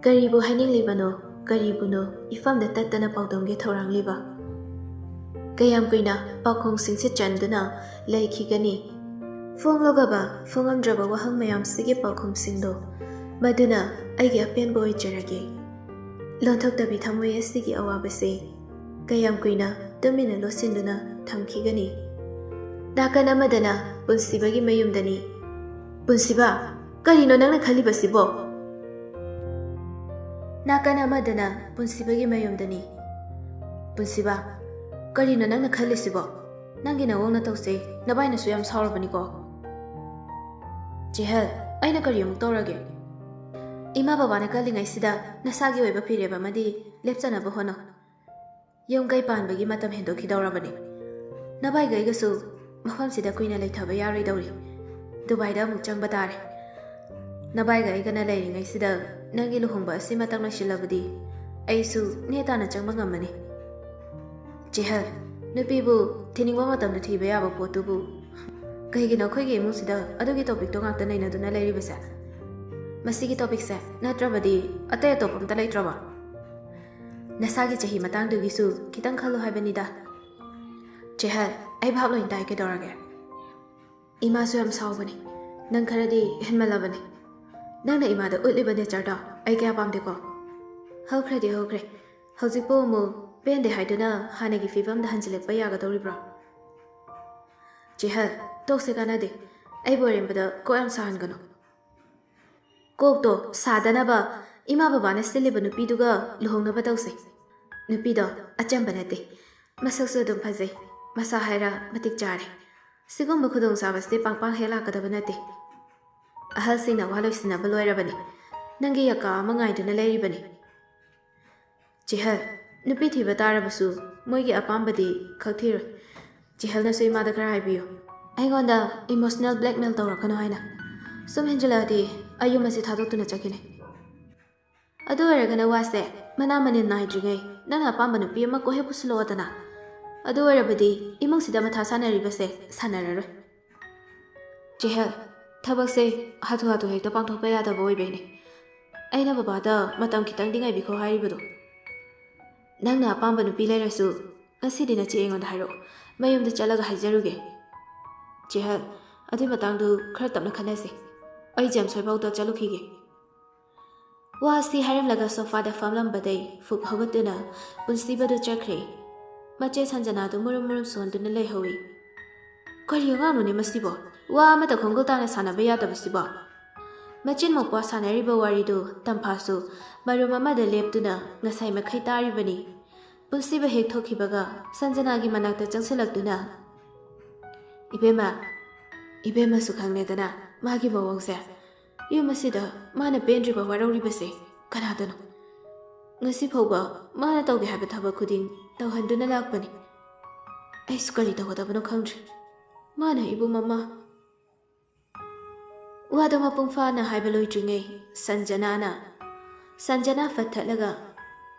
ꯀꯔꯤꯕꯨ ꯍꯥꯏꯅꯤꯡꯂꯤꯕꯅꯣ, ꯀꯔꯤꯕꯨꯅꯣ ꯏꯐꯝꯗ ꯇꯠꯇꯅ ꯄꯥꯎꯗꯝꯒꯦ ꯊꯧꯔꯥꯡꯂꯤꯕ? ꯀꯌꯥꯝ ꯀꯨꯏꯅ ꯄꯥꯎꯈꯣꯡꯁꯤꯡꯁꯦ ꯆꯟꯗꯨꯅ ꯂꯩꯈꯤꯒꯅꯤ? ꯐꯣꯡꯂꯒꯕ ꯐꯣꯡꯉꯝꯗ꯭ꯔꯕ ꯋꯥꯍꯪ ꯃꯌꯥꯝꯁꯤꯒꯤ ꯄꯥꯎꯈꯨꯝꯁꯤꯡꯗꯣ, ꯃꯗꯨꯅ ꯑꯩꯒꯤ ꯑꯄꯦꯟꯕ ꯑꯣꯏꯖꯔꯒꯦ꯫ ꯂꯣꯟꯊꯣꯛꯇꯕꯤ ꯊꯃꯣꯏ ꯑꯁꯤꯒꯤ ꯑꯋꯥꯕꯁꯦ ꯀꯌꯥꯝ ꯀꯨꯏꯅ ꯇꯨꯃꯤꯟꯅ ꯂꯣꯠꯁꯤꯟꯗꯨꯅ ꯊꯝꯈꯤꯒꯅꯤ? ꯅꯥꯀꯟ ꯑꯃꯗꯅ ꯄꯨꯟꯁꯤꯕꯒꯤ ꯃꯌꯨꯝꯗꯅꯤ꯫ ꯄꯨꯟꯁꯤꯕ, ꯀꯔꯤꯅꯣ ꯅꯪꯅ ꯈꯜꯂꯤꯕꯁꯤꯕꯣ? ꯅꯥꯀꯟ ꯑꯃꯗꯅ ꯄꯨꯟꯁꯤꯕꯒꯤ ꯃꯌꯨꯝꯗꯅꯤ꯫ ꯄꯨꯟꯁꯤꯕ, ꯀꯔꯤꯅꯣ ꯅꯪꯅ ꯈꯜꯂꯤꯁꯤꯕꯣ? ꯅꯪꯒꯤ ꯅꯋꯣꯡ ꯅꯇꯧꯁꯦ ꯅꯕꯥꯏꯅꯁꯨ ꯌꯥꯝ ꯁꯥꯎꯔꯕꯅꯤꯀꯣ꯫ ꯆꯦꯍꯜ, ꯑꯩꯅ ꯀꯔꯤ ꯑꯃꯨꯛ ꯇꯧꯔꯒꯦ? ꯏꯃꯥ ꯕꯕꯥꯅ ꯀꯜꯂꯤꯉꯩꯁꯤꯗ ꯅꯁꯥꯒꯤ ꯑꯣꯏꯕ ꯐꯤꯔꯦꯞ ꯑꯃꯗꯤ ꯂꯦꯞꯆꯅꯕ ꯍꯣꯠꯅꯧ꯫ ꯌꯨꯝ ꯀꯩ ꯄꯥꯟꯕꯒꯤ ꯃꯇꯝ ꯍꯦꯟꯗꯣꯛꯈꯤꯗꯧꯔꯕꯅꯤ꯫ ꯅꯕꯥꯏꯒ ꯑꯩꯒꯁꯨ ꯃꯐꯝꯁꯤꯗ ꯀꯨꯏꯅ ꯂꯩꯊꯕ ꯌꯥꯔꯣꯏꯗꯧꯔꯤ꯫ ꯗꯨꯕꯥꯏꯗ ꯑꯃꯨꯛ ꯆꯪꯕ ꯇꯥꯔꯦ꯫ ꯅꯕꯥꯏꯒ ꯑꯩꯒꯅ ꯂꯩꯔꯤꯉꯩꯁꯤꯗ ꯅꯪꯒꯤ ꯂꯨꯍꯣꯡꯕ ꯑꯁꯤꯃꯇꯪ ꯂꯣꯏꯁꯤꯜꯂꯕꯗꯤ ꯑꯩꯁꯨ ꯅꯦ ꯇꯥꯅ ꯆꯪꯕ ꯉꯝꯃꯅꯤ꯫ ꯆꯦꯍꯜ, ꯅꯨꯄꯤꯕꯨ ꯊꯤꯅꯤꯡꯕ ꯃꯇꯝꯗ ꯊꯤꯕ ꯌꯥꯕ ꯄꯣꯠꯇꯨꯕꯨ ꯀꯩꯒꯤꯅꯣ ꯑꯩꯈꯣꯏꯒꯤ ꯏꯃꯨꯡꯁꯤꯗ ꯑꯗꯨꯒꯤ ꯇꯣꯄꯤꯛꯇꯣ ꯉꯥꯛꯇ ꯅꯩꯅꯗꯨꯅ ꯂꯩꯔꯤꯕꯁꯦ? ꯃꯁꯤꯒꯤ ꯇꯣꯄꯤꯛꯁꯦ ꯅꯠꯇ꯭ꯔꯕꯗꯤ ꯑꯇꯩ ꯑꯇꯣꯞꯄ ꯑꯝꯇ ꯂꯩꯇ꯭ꯔꯕꯣ? ꯅꯁꯥꯒꯤ ꯆꯍꯤ ꯃꯇꯥꯡꯗꯨꯒꯤꯁꯨ ꯈꯤꯇꯪ ꯈꯜꯂꯨ ꯍꯥꯏꯕꯅꯤꯗ꯫ ꯆꯦꯍꯜ, ꯑꯩ ꯚꯥꯞ ꯂꯣꯏ ꯇꯥꯏ, ꯀꯩꯗꯧꯔꯒꯦ? ꯏꯃꯥꯁꯨ ꯌꯥꯝ ꯁꯥꯎꯕꯅꯤ, ꯅꯪ ꯈꯔꯗꯤ ꯍꯦꯟꯃꯜꯂꯕꯅꯤ꯫ ꯅꯪꯅ ꯏꯃꯥꯗ ꯎꯠꯂꯤꯕ ꯅꯦꯆꯔꯗꯣ ꯑꯩ ꯀꯌꯥ ꯄꯥꯝꯗꯦꯀꯣ꯫ ꯍꯧꯈ꯭ꯔꯗꯤ ꯍꯧꯈ꯭ꯔꯦ, ꯍꯧꯖꯤꯛꯄꯨ ꯑꯃꯨꯛ ꯄꯦꯟꯗꯦ ꯍꯥꯏꯗꯨꯅ ꯍꯥꯟꯅꯒꯤ ꯐꯤꯕꯝꯗ ꯍꯟꯖꯤꯜꯂꯛꯄ ꯌꯥꯒꯗꯧꯔꯤꯕ꯭ꯔꯣ? ꯆꯦꯍꯜ, ꯇꯣꯛꯁꯦ, ꯀꯥꯟꯅꯗꯦ꯫ ꯑꯩꯕꯨ ꯑꯔꯦꯝꯕꯗ ꯀꯣꯛ ꯌꯥꯝ ꯁꯥꯍꯟꯒꯅꯨ꯫ ꯀꯣꯛꯇꯣ ꯁꯥꯗꯅꯕ ꯏꯃꯥ ꯕꯕꯥꯅ ꯁꯤꯜꯂꯤꯕ ꯅꯨꯄꯤꯗꯨꯒ ꯂꯨꯍꯣꯡꯅꯕ ꯇꯧꯁꯦ꯫ ꯅꯨꯄꯤꯗꯣ ꯑꯆꯝꯕ ꯅꯠꯇꯦ, ꯃꯁꯛꯁꯨ ꯑꯗꯨꯝ ꯐꯖꯩ, ꯃꯁꯥ ꯍꯥꯏꯔ ꯃꯇꯤꯛ ꯆꯥꯔꯦ꯫ ꯁꯤꯒꯨꯝꯕ ꯈꯨꯗꯣꯡꯆꯥꯕꯁꯤꯗꯤ ꯄꯥꯡ ꯄꯥꯡ ꯍꯦꯛ ꯂꯥꯛꯀꯗꯕ ꯅꯠꯇꯦ꯫ ꯑꯍꯜꯁꯤꯡꯅ ꯋꯥ ꯂꯣꯏꯁꯤꯟꯅꯕ ꯂꯣꯏꯔꯕꯅꯤ꯫ ꯅꯪꯒꯤ ꯌꯥꯀꯥ ꯑꯃ ꯉꯥꯏꯗꯨꯅ ꯂꯩꯔꯤꯕꯅꯤ꯫ ꯆꯦꯍꯜ, ꯅꯨꯄꯤ ꯊꯤꯕ ꯇꯥꯔꯕꯁꯨ ꯃꯣꯏꯒꯤ ꯑꯄꯥꯝꯕꯗꯤ ꯈꯛ ꯊꯤꯔꯣꯏ꯫ ꯆꯦꯍꯜꯅꯁꯨ ꯏꯃꯥꯗ ꯈꯔ ꯍꯥꯏꯕꯤꯌꯨ꯫ ꯑꯩꯉꯣꯟꯗ emotional blackmail ꯇꯧꯔꯛꯀꯅꯨ ꯍꯥꯏꯅ꯫ ꯁꯨꯝ ꯍꯦꯟꯖꯤꯜꯂꯛꯑꯗꯤ ꯑꯩ ꯌꯨꯝ ꯑꯁꯤ ꯊꯥꯗꯣꯛꯇꯨꯅ ꯆꯠꯈꯤꯅꯤ꯫ ꯑꯗꯨ ꯑꯣꯏꯔꯒꯅ ꯋꯥꯁꯦ ꯃꯅꯥ ꯃꯅꯤꯜ ꯅꯥꯏꯗ꯭ꯔꯤꯉꯩ ꯅꯪꯅ ꯑꯄꯥꯝꯕ ꯅꯨꯄꯤ ꯑꯃ ꯀꯣꯛ ꯍꯦꯛ ꯄꯨꯁꯤꯜꯂꯛꯑꯣꯗꯅ꯫ ꯑꯗꯨ ꯑꯣꯏꯔꯕꯗꯤ ꯏꯃꯨꯡꯁꯤꯗ ꯃꯊꯥ ꯁꯥꯟꯅꯔꯤꯕꯁꯦ ꯁꯥꯟꯅꯔꯔꯣꯏ꯫ ꯆꯦꯍꯜ, ꯊꯕꯛꯁꯦ ꯍꯥꯊꯨ ꯍꯥꯊꯨ ꯍꯦꯛꯇ ꯄꯥꯡꯊꯣꯛꯄ ꯌꯥꯗꯕ ꯑꯣꯏꯕꯩꯅꯦ꯫ ꯑꯩꯅ ꯕꯕꯥꯗ ꯃꯇꯝ ꯈꯤꯇꯪꯗꯤ ꯉꯥꯏꯕꯤꯈꯣ ꯍꯥꯏꯔꯤꯕꯗꯣ꯫ ꯅꯪꯅ ꯑꯄꯥꯝꯕ ꯅꯨꯄꯤ ꯂꯩꯔꯁꯨ ꯉꯁꯤꯗꯤ ꯅꯆꯦ ꯑꯩꯉꯣꯟꯗ ꯍꯥꯏꯔꯛꯑꯣ꯫ ꯃꯌꯨꯝꯗ ꯆꯠꯂꯒ ꯍꯥꯏꯖꯔꯨꯒꯦ꯫ ꯆꯦꯍꯜ, ꯑꯗꯨꯏ ꯃꯇꯥꯡꯗꯨ ꯈꯔ ꯇꯞꯅ ꯈꯟꯅꯁꯤ꯫ ꯑꯩ ꯖꯦꯝꯁ ꯍꯣꯏꯐꯥꯎꯗ ꯆꯠꯂꯨꯈꯤꯒꯦ꯫ ꯋꯥ ꯑꯁꯤ ꯍꯥꯏꯔꯝꯂꯒ ꯁꯣꯐꯥꯗ ꯐꯝꯂꯝꯕꯗꯩ ꯐꯨꯛ ꯍꯧꯒꯠꯇꯨꯅ ꯄꯨꯟꯁꯤꯕꯗꯨ ꯆꯠꯈ꯭ꯔꯦ꯫ ꯃꯆꯦ ꯁꯟꯖꯅꯥꯗꯨ ꯃꯨꯔꯨꯝ ꯃꯨꯔꯨꯝ ꯁꯣꯟꯗꯨꯅ ꯂꯩꯍꯧꯏ꯫ ꯀꯔꯤ ꯑꯉꯥꯡꯅꯣꯅꯦ ꯃꯁꯤꯕꯣ? ꯋꯥ ꯑꯃꯇ ꯈꯣꯡꯒꯨꯜ ꯇꯥꯅ ꯁꯥꯟꯅꯕ ꯌꯥꯗꯕꯁꯤꯕꯣ? ꯃꯆꯤꯟ ꯃꯧꯄ꯭ꯋꯥ ꯁꯥꯟꯅꯔꯤꯕ ꯋꯥꯔꯤꯗꯨ ꯇꯝꯐꯥꯁꯨ ꯃꯔꯨꯝ ꯑꯃꯗ ꯂꯦꯞꯇꯨꯅ ꯉꯁꯥꯏ ꯃꯈꯩ ꯇꯥꯔꯤꯕꯅꯤ꯫ ꯄꯨꯟꯁꯤꯕ ꯍꯦꯛ ꯊꯣꯛꯈꯤꯕꯒ ꯁꯟꯖꯅꯥꯒꯤ ꯃꯅꯥꯛꯇ ꯆꯪꯁꯤꯜꯂꯛꯇꯨꯅ, "ꯏꯕꯦꯝꯃ, ꯏꯕꯦꯝꯃꯁꯨ ꯈꯪꯂꯦꯗꯅ ꯃꯥꯒꯤ ꯃꯑꯣꯡꯁꯦ꯫ ꯌꯨꯝ ꯑꯁꯤꯗ ꯃꯥꯅ ꯄꯦꯟꯗ꯭ꯔꯤꯕ ꯋꯥꯔꯧꯔꯤꯕꯁꯦ ꯀꯅꯥꯗꯅꯣ? ꯉꯁꯤ ꯐꯥꯎꯕ ꯃꯥꯅ ꯇꯧꯒꯦ ꯍꯥꯏꯕ ꯊꯕꯛ ꯈꯨꯗꯤꯡ ꯇꯧꯍꯟꯗꯨꯅ ꯂꯥꯛꯄꯅꯤ꯫ ꯑꯩꯁꯨ ꯀꯔꯤ ꯇꯧꯒꯗꯕꯅꯣ ꯈꯪꯗ꯭ꯔꯦ꯫ ꯃꯥꯅ ꯏꯕꯨꯡ ꯑꯃ"꯫ ꯋꯥꯗꯣ ꯃꯄꯨꯡ ꯐꯥꯅ ꯍꯥꯏꯕ ꯂꯣꯏꯗ꯭ꯔꯤꯉꯩ ꯁꯟꯖꯅꯥꯅ, ꯁꯟꯖꯅꯥ ꯐꯠ ꯊꯠꯂꯒ,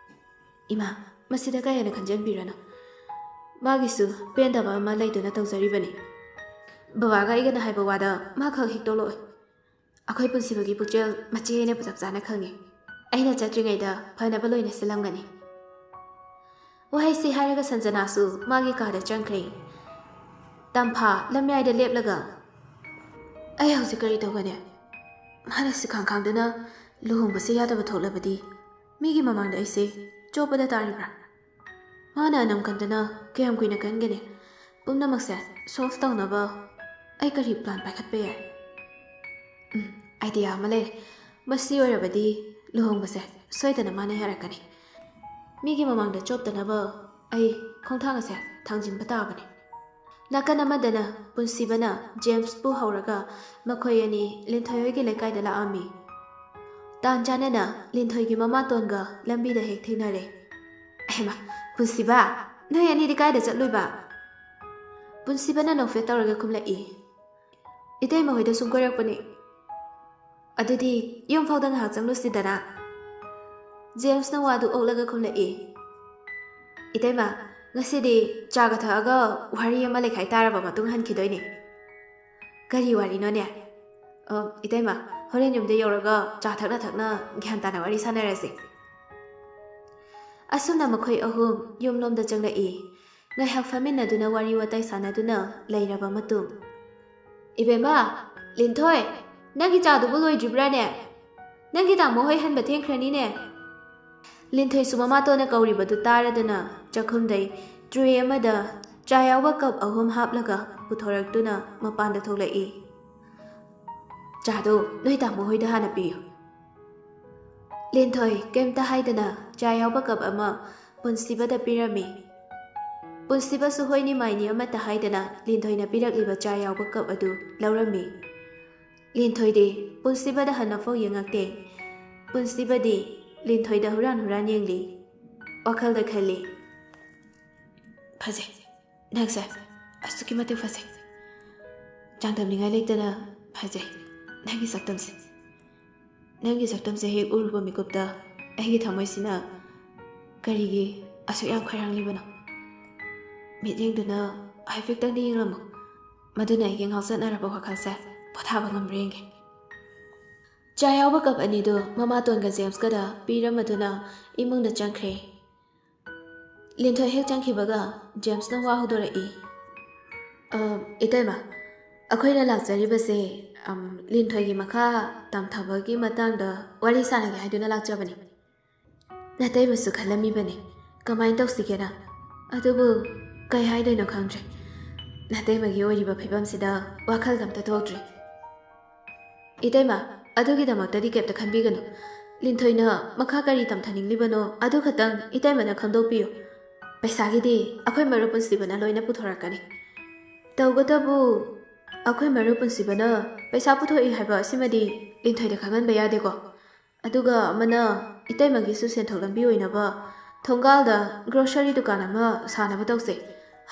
"ꯏꯃꯥ, ꯃꯁꯤꯗ ꯀꯥ ꯍꯦꯟꯅ ꯈꯟꯖꯟꯕꯤꯔꯅꯨ꯫ ꯃꯥꯒꯤꯁꯨ ꯄꯦꯟꯗꯕ ꯑꯃ ꯂꯩꯗꯨꯅ ꯇꯧꯖꯔꯤꯕꯅꯤ꯫ ꯕꯕꯥꯒ ꯑꯩꯒꯅ ꯍꯥꯏꯕ ꯋꯥꯗ ꯃꯥ ꯈꯛ ꯍꯤꯛꯇꯣꯛꯂꯛꯑꯣꯏ꯫ ꯑꯩꯈꯣꯏ ꯄꯨꯟꯁꯤꯕꯒꯤ ꯄꯨꯛꯆꯦꯜ ꯃꯆꯦ ꯑꯩꯅꯕꯨ ꯆꯞ ꯆꯥꯅ ꯈꯪꯉꯤ꯫ ꯑꯩꯅ ꯆꯠꯇ꯭ꯔꯤꯉꯩꯗ ꯐꯅꯕ ꯂꯣꯏꯅ ꯁꯤꯜꯂꯝꯒꯅꯤ"꯫ ꯋꯥꯍꯩꯁꯤ ꯍꯥꯏꯔꯒ ꯁꯟꯖꯅꯥꯁꯨ ꯃꯥꯒꯤ ꯀꯥꯗ ꯆꯪꯈ꯭ꯔꯦ꯫ ꯇꯝꯐꯥ ꯂꯝꯌꯥꯏꯗ ꯂꯦꯞꯂꯒ, "ꯑꯩ ꯍꯧꯖꯤꯛ ꯀꯔꯤ ꯇꯧꯒꯅꯤ? ꯃꯥꯅ ꯁꯤꯈꯥꯡ ꯈꯥꯡꯗꯨꯅ ꯂꯨꯍꯣꯡꯕꯁꯦ ꯌꯥꯗꯕ ꯊꯣꯛꯂꯕꯗꯤ ꯃꯤꯒꯤ ꯃꯃꯥꯡꯗ ꯑꯩꯁꯦ ꯆꯣꯞꯄꯗ ꯇꯥꯔꯤꯕ꯭ꯔꯥ? ꯃꯥꯅ ꯑꯅꯝ ꯀꯟꯗꯅ ꯀꯌꯥꯝ ꯀꯨꯏꯅ ꯀꯟꯒꯅꯤ? ꯄꯨꯝꯅꯃꯛꯁꯦ ꯁꯣꯜꯚ ꯇꯧꯅꯕ ꯑꯩ ꯀꯔꯤ ꯄ꯭ꯂꯥꯟ ꯄꯥꯏꯈꯠꯄ ꯌꯥꯏ? ꯎꯝ, ꯑꯥꯏꯗꯤꯌꯥ ꯑꯃ ꯂꯩꯔꯦ꯫ ꯃꯁꯤ ꯑꯣꯏꯔꯕꯗꯤ ꯂꯨꯍꯣꯡꯕꯁꯦ ꯁꯣꯏꯗꯅ ꯃꯥꯅ ꯌꯥꯔꯛꯀꯅꯤ꯫ ꯃꯤꯒꯤ ꯃꯃꯥꯡꯗ ꯆꯣꯞꯇꯅꯕ ꯑꯩ ꯈꯣꯡꯊꯥꯡ ꯑꯁꯦ ꯊꯥꯡꯖꯤꯟꯕ ꯇꯥꯕꯅꯤ"꯫ ꯅꯥꯀꯟ ꯑꯃꯗꯅ ꯄꯨꯟꯁꯤꯕꯅ ꯖꯦꯝꯁꯄꯨ ꯍꯧꯔꯒ ꯃꯈꯣꯏ ꯑꯅꯤ ꯂꯤꯟꯊꯣꯏ ꯍꯣꯏꯒꯤ ꯂꯩꯀꯥꯏꯗ ꯂꯥꯛꯑꯝꯃꯤ꯫ ꯇꯥꯟ ꯆꯥꯅꯅ ꯂꯤꯟꯊꯣꯏꯒꯤ ꯃꯃꯥꯇꯣꯟꯒ ꯂꯝꯕꯤꯗ ꯍꯦꯛ ꯊꯦꯡꯅꯔꯦ꯫ "ꯑꯍꯩꯃꯥ, ꯄꯨꯟꯁꯤꯕ, ꯅꯣꯏ ꯑꯅꯤꯗꯤ ꯀꯥꯏꯗ ꯆꯠꯂꯨꯏꯕ?" ꯄꯨꯟꯁꯤꯕꯅ ꯅꯣꯛꯐꯦꯠ ꯇꯧꯔꯒ ꯈꯨꯝꯂꯛꯏ꯫ "ꯏꯇꯩꯃ ꯍꯣꯏꯗ ꯁꯨꯝ ꯀꯣꯏꯔꯛꯄꯅꯤ"꯫ "ꯑꯗꯨꯗꯤ ꯌꯨꯝ ꯐꯥꯎꯗ ꯉꯥꯏꯍꯥꯛ ꯆꯪꯂꯨꯁꯤꯗꯅ"꯫ ꯖꯦꯝꯁꯅ ꯋꯥꯗꯨ ꯑꯣꯛꯂꯒ ꯈꯨꯝꯂꯛꯏ, "ꯏꯇꯩꯃ, ꯉꯁꯤꯗꯤ ꯆꯥꯒ ꯊꯛꯑꯒ ꯋꯥꯔꯤ ꯑꯃ ꯂꯩꯈꯥꯏ ꯇꯥꯔꯕ ꯃꯇꯨꯡ ꯍꯟꯈꯤꯗꯣꯏꯅꯦ꯫" "ꯀꯔꯤ ꯋꯥꯔꯤꯅꯣꯅꯦ?" "ꯑ, ꯏꯇꯩꯃ, ꯍꯣꯔꯦꯟ ꯌꯨꯝꯗ ꯌꯧꯔꯒ ꯆꯥ ꯊꯛꯅ ꯊꯛꯅ ꯒ꯭ꯌꯥꯟ ꯇꯥꯅ ꯋꯥꯔꯤ ꯁꯥꯟꯅꯔꯁꯦ꯫" ꯑꯁꯨꯝꯅ ꯃꯈꯣꯏ ꯑꯍꯨꯝ ꯌꯨꯝꯂꯣꯝꯗ ꯆꯪꯂꯛꯏ꯫ ꯉꯥꯏꯍꯥꯛ ꯐꯝꯃꯤꯟꯅꯗꯨꯅ ꯋꯥꯔꯤ ꯋꯥꯇꯥꯏ ꯁꯥꯟꯅꯗꯨꯅ ꯂꯩꯔꯕ ꯃꯇꯨꯡ, "ꯏꯕꯦꯝꯃ, ꯂꯤꯟꯊꯣꯏ, ꯅꯪꯒꯤ ꯆꯥꯗꯨꯕꯨ ꯂꯣꯏꯗ꯭ꯔꯤꯕ꯭ꯔꯥꯅꯦ? ꯅꯪꯒꯤ ꯇꯥꯃꯣ ꯍꯣꯏ ꯍꯟꯕ ꯊꯦꯡꯈ꯭ꯔꯅꯤꯅꯦ꯫" ꯂꯤꯟꯊꯣꯏꯁꯨ ꯃꯃꯥꯇꯣꯟꯅ ꯀꯧꯔꯤꯕꯗꯨ ꯇꯥꯔꯗꯨꯅ ꯆꯥꯛꯈꯨꯝꯗꯩ ꯇ꯭ꯔꯦ ꯑꯃꯗ ꯆꯥ ꯌꯥꯎꯕ ꯀꯞ ꯑꯍꯨꯝ ꯍꯥꯞꯂꯒ ꯄꯨꯊꯣꯔꯛꯇꯨꯅ ꯃꯄꯥꯟꯗ ꯊꯣꯛꯂꯛꯏ꯫ "ꯆꯥꯗꯣ ꯅꯣꯏ ꯇꯥꯃꯣ ꯍꯣꯏꯗ ꯍꯥꯟꯅ ꯄꯤꯌꯨ꯫" ꯂꯤꯟꯊꯣꯏ ꯀꯩꯝꯇ ꯍꯥꯏꯗꯅ ꯆꯥ ꯌꯥꯎꯕ ꯀꯞ ꯑꯃ ꯄꯨꯟꯁꯤꯕꯗ ꯄꯤꯔꯝꯃꯤ꯫ ꯄꯨꯟꯁꯤꯕꯁꯨ ꯍꯣꯏꯅꯤ ꯃꯥꯏꯅꯤ ꯑꯃꯠꯇ ꯍꯥꯏꯗꯅ ꯂꯤꯟꯊꯣꯏꯅ ꯄꯤꯔꯛꯂꯤꯕ ꯆꯥ ꯌꯥꯎꯕ ꯀꯞ ꯑꯗꯨ ꯂꯧꯔꯝꯃꯤ꯫ ꯂꯤꯟꯊꯣꯏꯗꯤ ꯄꯨꯟꯁꯤꯕꯗ ꯍꯟꯅꯐꯥꯎ ꯌꯦꯡꯉꯛꯇꯦ꯫ ꯄꯨꯟꯁꯤꯕꯗꯤ ꯂꯤꯟꯊꯣꯏꯗ ꯍꯨꯔꯥꯟ ꯍꯨꯔꯥꯟ ꯌꯦꯡꯂꯤ꯫ ꯋꯥꯈꯜꯗ ꯈꯜꯂꯤ, "ꯐꯖꯩ, ꯅꯪꯁꯦ ꯑꯁꯨꯛꯀꯤ ꯃꯇꯤꯛ ꯐꯖꯩ꯫ ꯆꯥꯡꯗꯝꯅꯤꯡꯉꯥꯏ ꯂꯩꯇꯅ ꯐꯖꯩ ꯅꯪꯒꯤ ꯁꯛꯇꯝꯁꯦ꯫ ꯅꯪꯒꯤ ꯁꯛꯇꯝꯁꯦ ꯍꯦꯛ ꯎꯔꯨꯕ ꯃꯤꯀꯨꯞꯇ ꯑꯩꯒꯤ ꯊꯃꯣꯏꯁꯤꯅ ꯀꯔꯤꯒꯤ ꯑꯁꯨꯛ ꯌꯥꯝ ꯈꯣꯏꯔꯥꯡꯂꯤꯕꯅꯣ? ꯃꯤꯠꯌꯦꯡꯗꯨꯅ ꯍꯥꯏꯐꯦꯠꯇꯪꯗꯤ ꯌꯦꯡꯂꯝꯃꯨ꯫ ꯃꯗꯨꯅ ꯑꯩꯒꯤ ꯉꯥꯎꯆꯠꯅꯔꯕ ꯋꯥꯈꯜꯁꯦ ꯄꯣꯊꯥꯕ ꯉꯝꯕ꯭ꯔꯥ ꯌꯦꯡꯒꯦ꯫" ꯆꯥ ꯌꯥꯎꯕ ꯀꯞ ꯑꯅꯤꯗꯨ ꯃꯃꯥꯇꯣꯟꯒ ꯖꯦꯝꯁꯀꯗ ꯄꯤꯔꯝꯃꯗꯨꯅ ꯏꯃꯨꯡꯗ ꯆꯪꯈ꯭ꯔꯦ꯫ ꯂꯤꯟꯊꯣꯏ ꯍꯦꯛ ꯆꯪꯈꯤꯕꯒ ꯖꯦꯝꯁꯅ ꯋꯥ ꯍꯧꯗꯣꯔꯛꯏ꯫ "ꯑ, ꯏꯇꯩꯃ, ꯑꯩꯈꯣꯏꯅ ꯂꯥꯛꯆꯔꯤꯕꯁꯦ, ꯑꯝ, ꯂꯤꯟꯊꯣꯏꯒꯤ ꯃꯈꯥ ꯇꯝꯊꯕꯒꯤ ꯃꯇꯥꯡꯗ ꯋꯥꯔꯤ ꯁꯥꯟꯅꯒꯦ ꯍꯥꯏꯗꯨꯅ ꯂꯥꯛꯆꯕꯅꯤ꯫" ꯅꯇꯩꯃꯁꯨ ꯈꯜꯂꯝꯃꯤꯕꯅꯤ ꯀꯃꯥꯏꯅ ꯇꯧꯁꯤꯒꯦꯅ꯫ ꯑꯗꯨꯕꯨ ꯀꯩ ꯍꯥꯏꯗꯣꯏꯅꯣ ꯈꯪꯗ꯭ꯔꯦ꯫ ꯅꯇꯩꯃꯒꯤ ꯑꯣꯏꯔꯤꯕ ꯐꯤꯕꯝꯁꯤꯗ ꯋꯥꯈꯜꯒ ꯑꯝꯇ ꯊꯣꯛꯇ꯭ꯔꯦ꯫ ꯏꯇꯩꯃ, ꯑꯗꯨꯒꯤꯗꯃꯛꯇꯗꯤ ꯀꯩꯝꯇ ꯈꯟꯕꯤꯒꯅꯨ꯫ ꯂꯤꯟꯊꯣꯏꯅ ꯃꯈꯥ ꯀꯔꯤ ꯇꯝꯊꯅꯤꯡꯂꯤꯕꯅꯣ ꯑꯗꯨ ꯈꯛꯇꯪ ꯏꯇꯩꯃꯅ ꯈꯪꯗꯣꯛꯄꯤꯌꯨ꯫ ꯄꯩꯁꯥꯒꯤꯗꯤ ꯑꯩꯈꯣꯏ ꯃꯔꯨꯞ ꯄꯨꯟꯁꯤꯕꯅ ꯂꯣꯏꯅ ꯄꯨꯊꯣꯔꯛꯀꯅꯤ꯫ ꯇꯧꯕꯇꯕꯨ ꯑꯩꯈꯣꯏ ꯃꯔꯨꯞ ꯄꯨꯟꯁꯤꯕꯅ ꯄꯩꯁꯥ ꯄꯨꯊꯣꯛꯏ ꯍꯥꯏꯕ ꯑꯁꯤꯃꯗꯤ ꯂꯤꯟꯊꯣꯏꯗ ꯈꯪꯍꯟꯕ ꯌꯥꯗꯦꯀꯣ꯫ ꯑꯗꯨꯒ ꯑꯃꯅ, ꯏꯇꯩꯃꯒꯤꯁꯨ ꯁꯦꯟꯊꯣꯛ ꯂꯝꯕꯤ ꯑꯣꯏꯅꯕ ꯊꯣꯡꯒꯥꯜꯗ ꯒ꯭ꯔꯣꯁꯔꯤ ꯗꯨꯀꯥꯟ ꯑꯃ ꯁꯥꯅꯕ ꯇꯧꯁꯦ꯫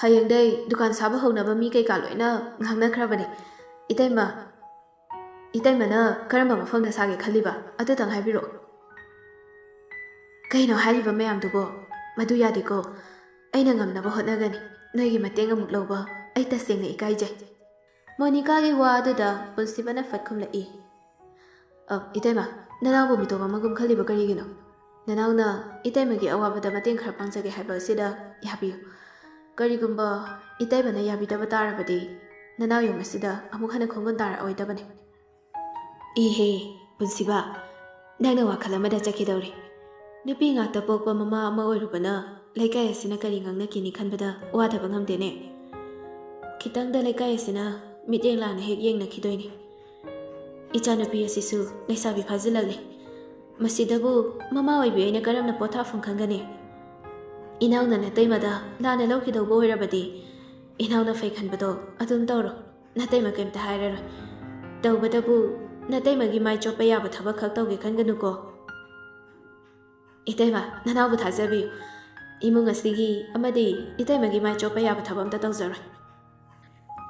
ꯍꯌꯦꯡꯗꯩ ꯗꯨꯀꯥꯟ ꯁꯥꯕ ꯍꯧꯅꯕ ꯃꯤ ꯀꯩꯀꯥ ꯂꯣꯏꯅ ꯉꯥꯡꯅꯈ꯭ꯔꯕꯅꯦ꯫ ꯏꯇꯩꯃ, ꯏꯇꯩꯃꯅ ꯀꯔꯝꯕ ꯃꯐꯝꯗ ꯁꯥꯒꯦ ꯈꯜꯂꯤꯕ? ꯑꯗꯨꯇꯪ ꯍꯥꯏꯕꯤꯔꯛꯑꯣ꯫ "ꯀꯩꯅꯣ ꯍꯥꯏꯔꯤꯕ ꯃꯌꯥꯝꯗꯨꯕꯣ? ꯃꯗꯨ ꯌꯥꯗꯦꯀꯣ꯫ ꯑꯩꯅ ꯉꯝꯅꯕ ꯍꯣꯠꯅꯒꯅꯤ꯫ ꯅꯣꯏꯒꯤ ꯃꯇꯦꯡ ꯑꯃꯨꯛ ꯂꯧꯕ ꯑꯩ ꯇꯁꯦꯡꯅ ꯏꯀꯥꯏꯖꯩ꯫" ꯃꯣꯅꯤꯀꯥꯒꯤ ꯋꯥ ꯑꯗꯨꯗ ꯄꯨꯟꯁꯤꯕꯅ ꯐꯠ ꯈꯨꯝꯂꯛꯏ, "ꯑ, ꯏꯇꯩꯃ, ꯅꯅꯥꯎꯕꯨ ꯃꯤꯇꯣꯞ ꯑꯃꯒꯨꯝ ꯈꯜꯂꯤꯕ ꯀꯔꯤꯒꯤꯅꯣ? ꯅꯅꯥꯎꯅ ꯏꯇꯩꯃꯒꯤ ꯑꯋꯥꯕꯗ ꯃꯇꯦꯡ ꯈꯔ ꯄꯥꯡꯖꯒꯦ ꯍꯥꯏꯕ ꯑꯁꯤꯗ ꯌꯥꯕꯤꯌꯨ꯫ ꯀꯔꯤꯒꯨꯝꯕ ꯏꯇꯩꯃꯅ ꯌꯥꯕꯤꯗꯕ ꯇꯥꯔꯕꯗꯤ ꯅꯅꯥꯎ ꯌꯨꯝ ꯑꯁꯤꯗ ꯑꯃꯨꯛ ꯍꯟꯅ ꯈꯣꯡꯒꯨꯟ ꯇꯥꯔꯛꯑꯣꯏꯗꯕꯅꯤ꯫" "ꯏꯍꯦ, ꯄꯨꯟꯁꯤꯕ, ꯅꯪꯅ ꯋꯥꯈꯜ ꯑꯃꯗ ꯆꯠꯈꯤꯗꯧꯔꯤ꯫ ꯅꯨꯄꯤ ꯉꯥꯛꯇ ꯄꯣꯛꯄ ꯃꯃꯥ ꯑꯃ ꯑꯣꯏꯔꯨꯕꯅ ꯂꯩꯀꯥꯏ ꯑꯁꯤꯅ ꯀꯔꯤ ꯉꯥꯡꯅꯈꯤꯅꯤ ꯈꯟꯕꯗ ꯋꯥꯗꯕ ꯉꯝꯗꯦꯅꯦ꯫ ꯈꯤꯇꯪꯗ ꯂꯩꯀꯥꯏ ꯑꯁꯤꯅ ꯃꯤꯠꯌꯦꯡ ꯂꯥꯟꯅ ꯍꯦꯛ ꯌꯦꯡꯅꯈꯤꯗꯣꯏꯅꯤ꯫ ꯏꯆꯥꯅꯨꯄꯤ ꯑꯁꯤꯁꯨ ꯂꯩꯁꯥꯕꯤ ꯐꯥꯖꯤꯜꯂꯛꯂꯦ꯫ ꯃꯁꯤꯗꯕꯨ ꯃꯃꯥ ꯑꯣꯏꯕꯤ ꯑꯩꯅ ꯀꯔꯝꯅ ꯄꯣꯊꯥꯐꯝ ꯈꯪꯒꯅꯤ? ꯏꯅꯥꯎꯅ ꯅꯇꯩꯃꯗ ꯂꯥꯟꯅ ꯂꯧꯈꯤꯗꯧꯕ ꯑꯣꯏꯔꯕꯗꯤ ꯏꯅꯥꯎꯅ ꯐꯩ ꯈꯟꯕꯗꯣ ꯑꯗꯨꯝ ꯇꯧꯔꯣ꯫ ꯅꯇꯩꯃ ꯀꯩꯝꯇ ꯍꯥꯏꯔꯔꯣꯏ꯫ ꯇꯧꯕꯇꯕꯨ ꯅꯇꯩꯃꯒꯤ ꯃꯥꯏ ꯆꯣꯞꯄ ꯌꯥꯕ ꯊꯕꯛ ꯈꯛ ꯇꯧꯒꯦ ꯈꯟꯒꯅꯨꯀꯣ꯫" "ꯏꯇꯩꯃ, ꯅꯅꯥꯎꯕꯨ ꯊꯥꯖꯕꯤꯌꯨ꯫ ꯏꯃꯨꯡ ꯑꯁꯤꯒꯤ ꯑꯃꯗꯤ ꯏꯇꯩꯃꯒꯤ ꯃꯥꯏ ꯆꯣꯞꯄ ꯌꯥꯕ ꯊꯕꯛ ꯑꯝꯇ ꯇꯧꯖꯔꯣꯏ꯫"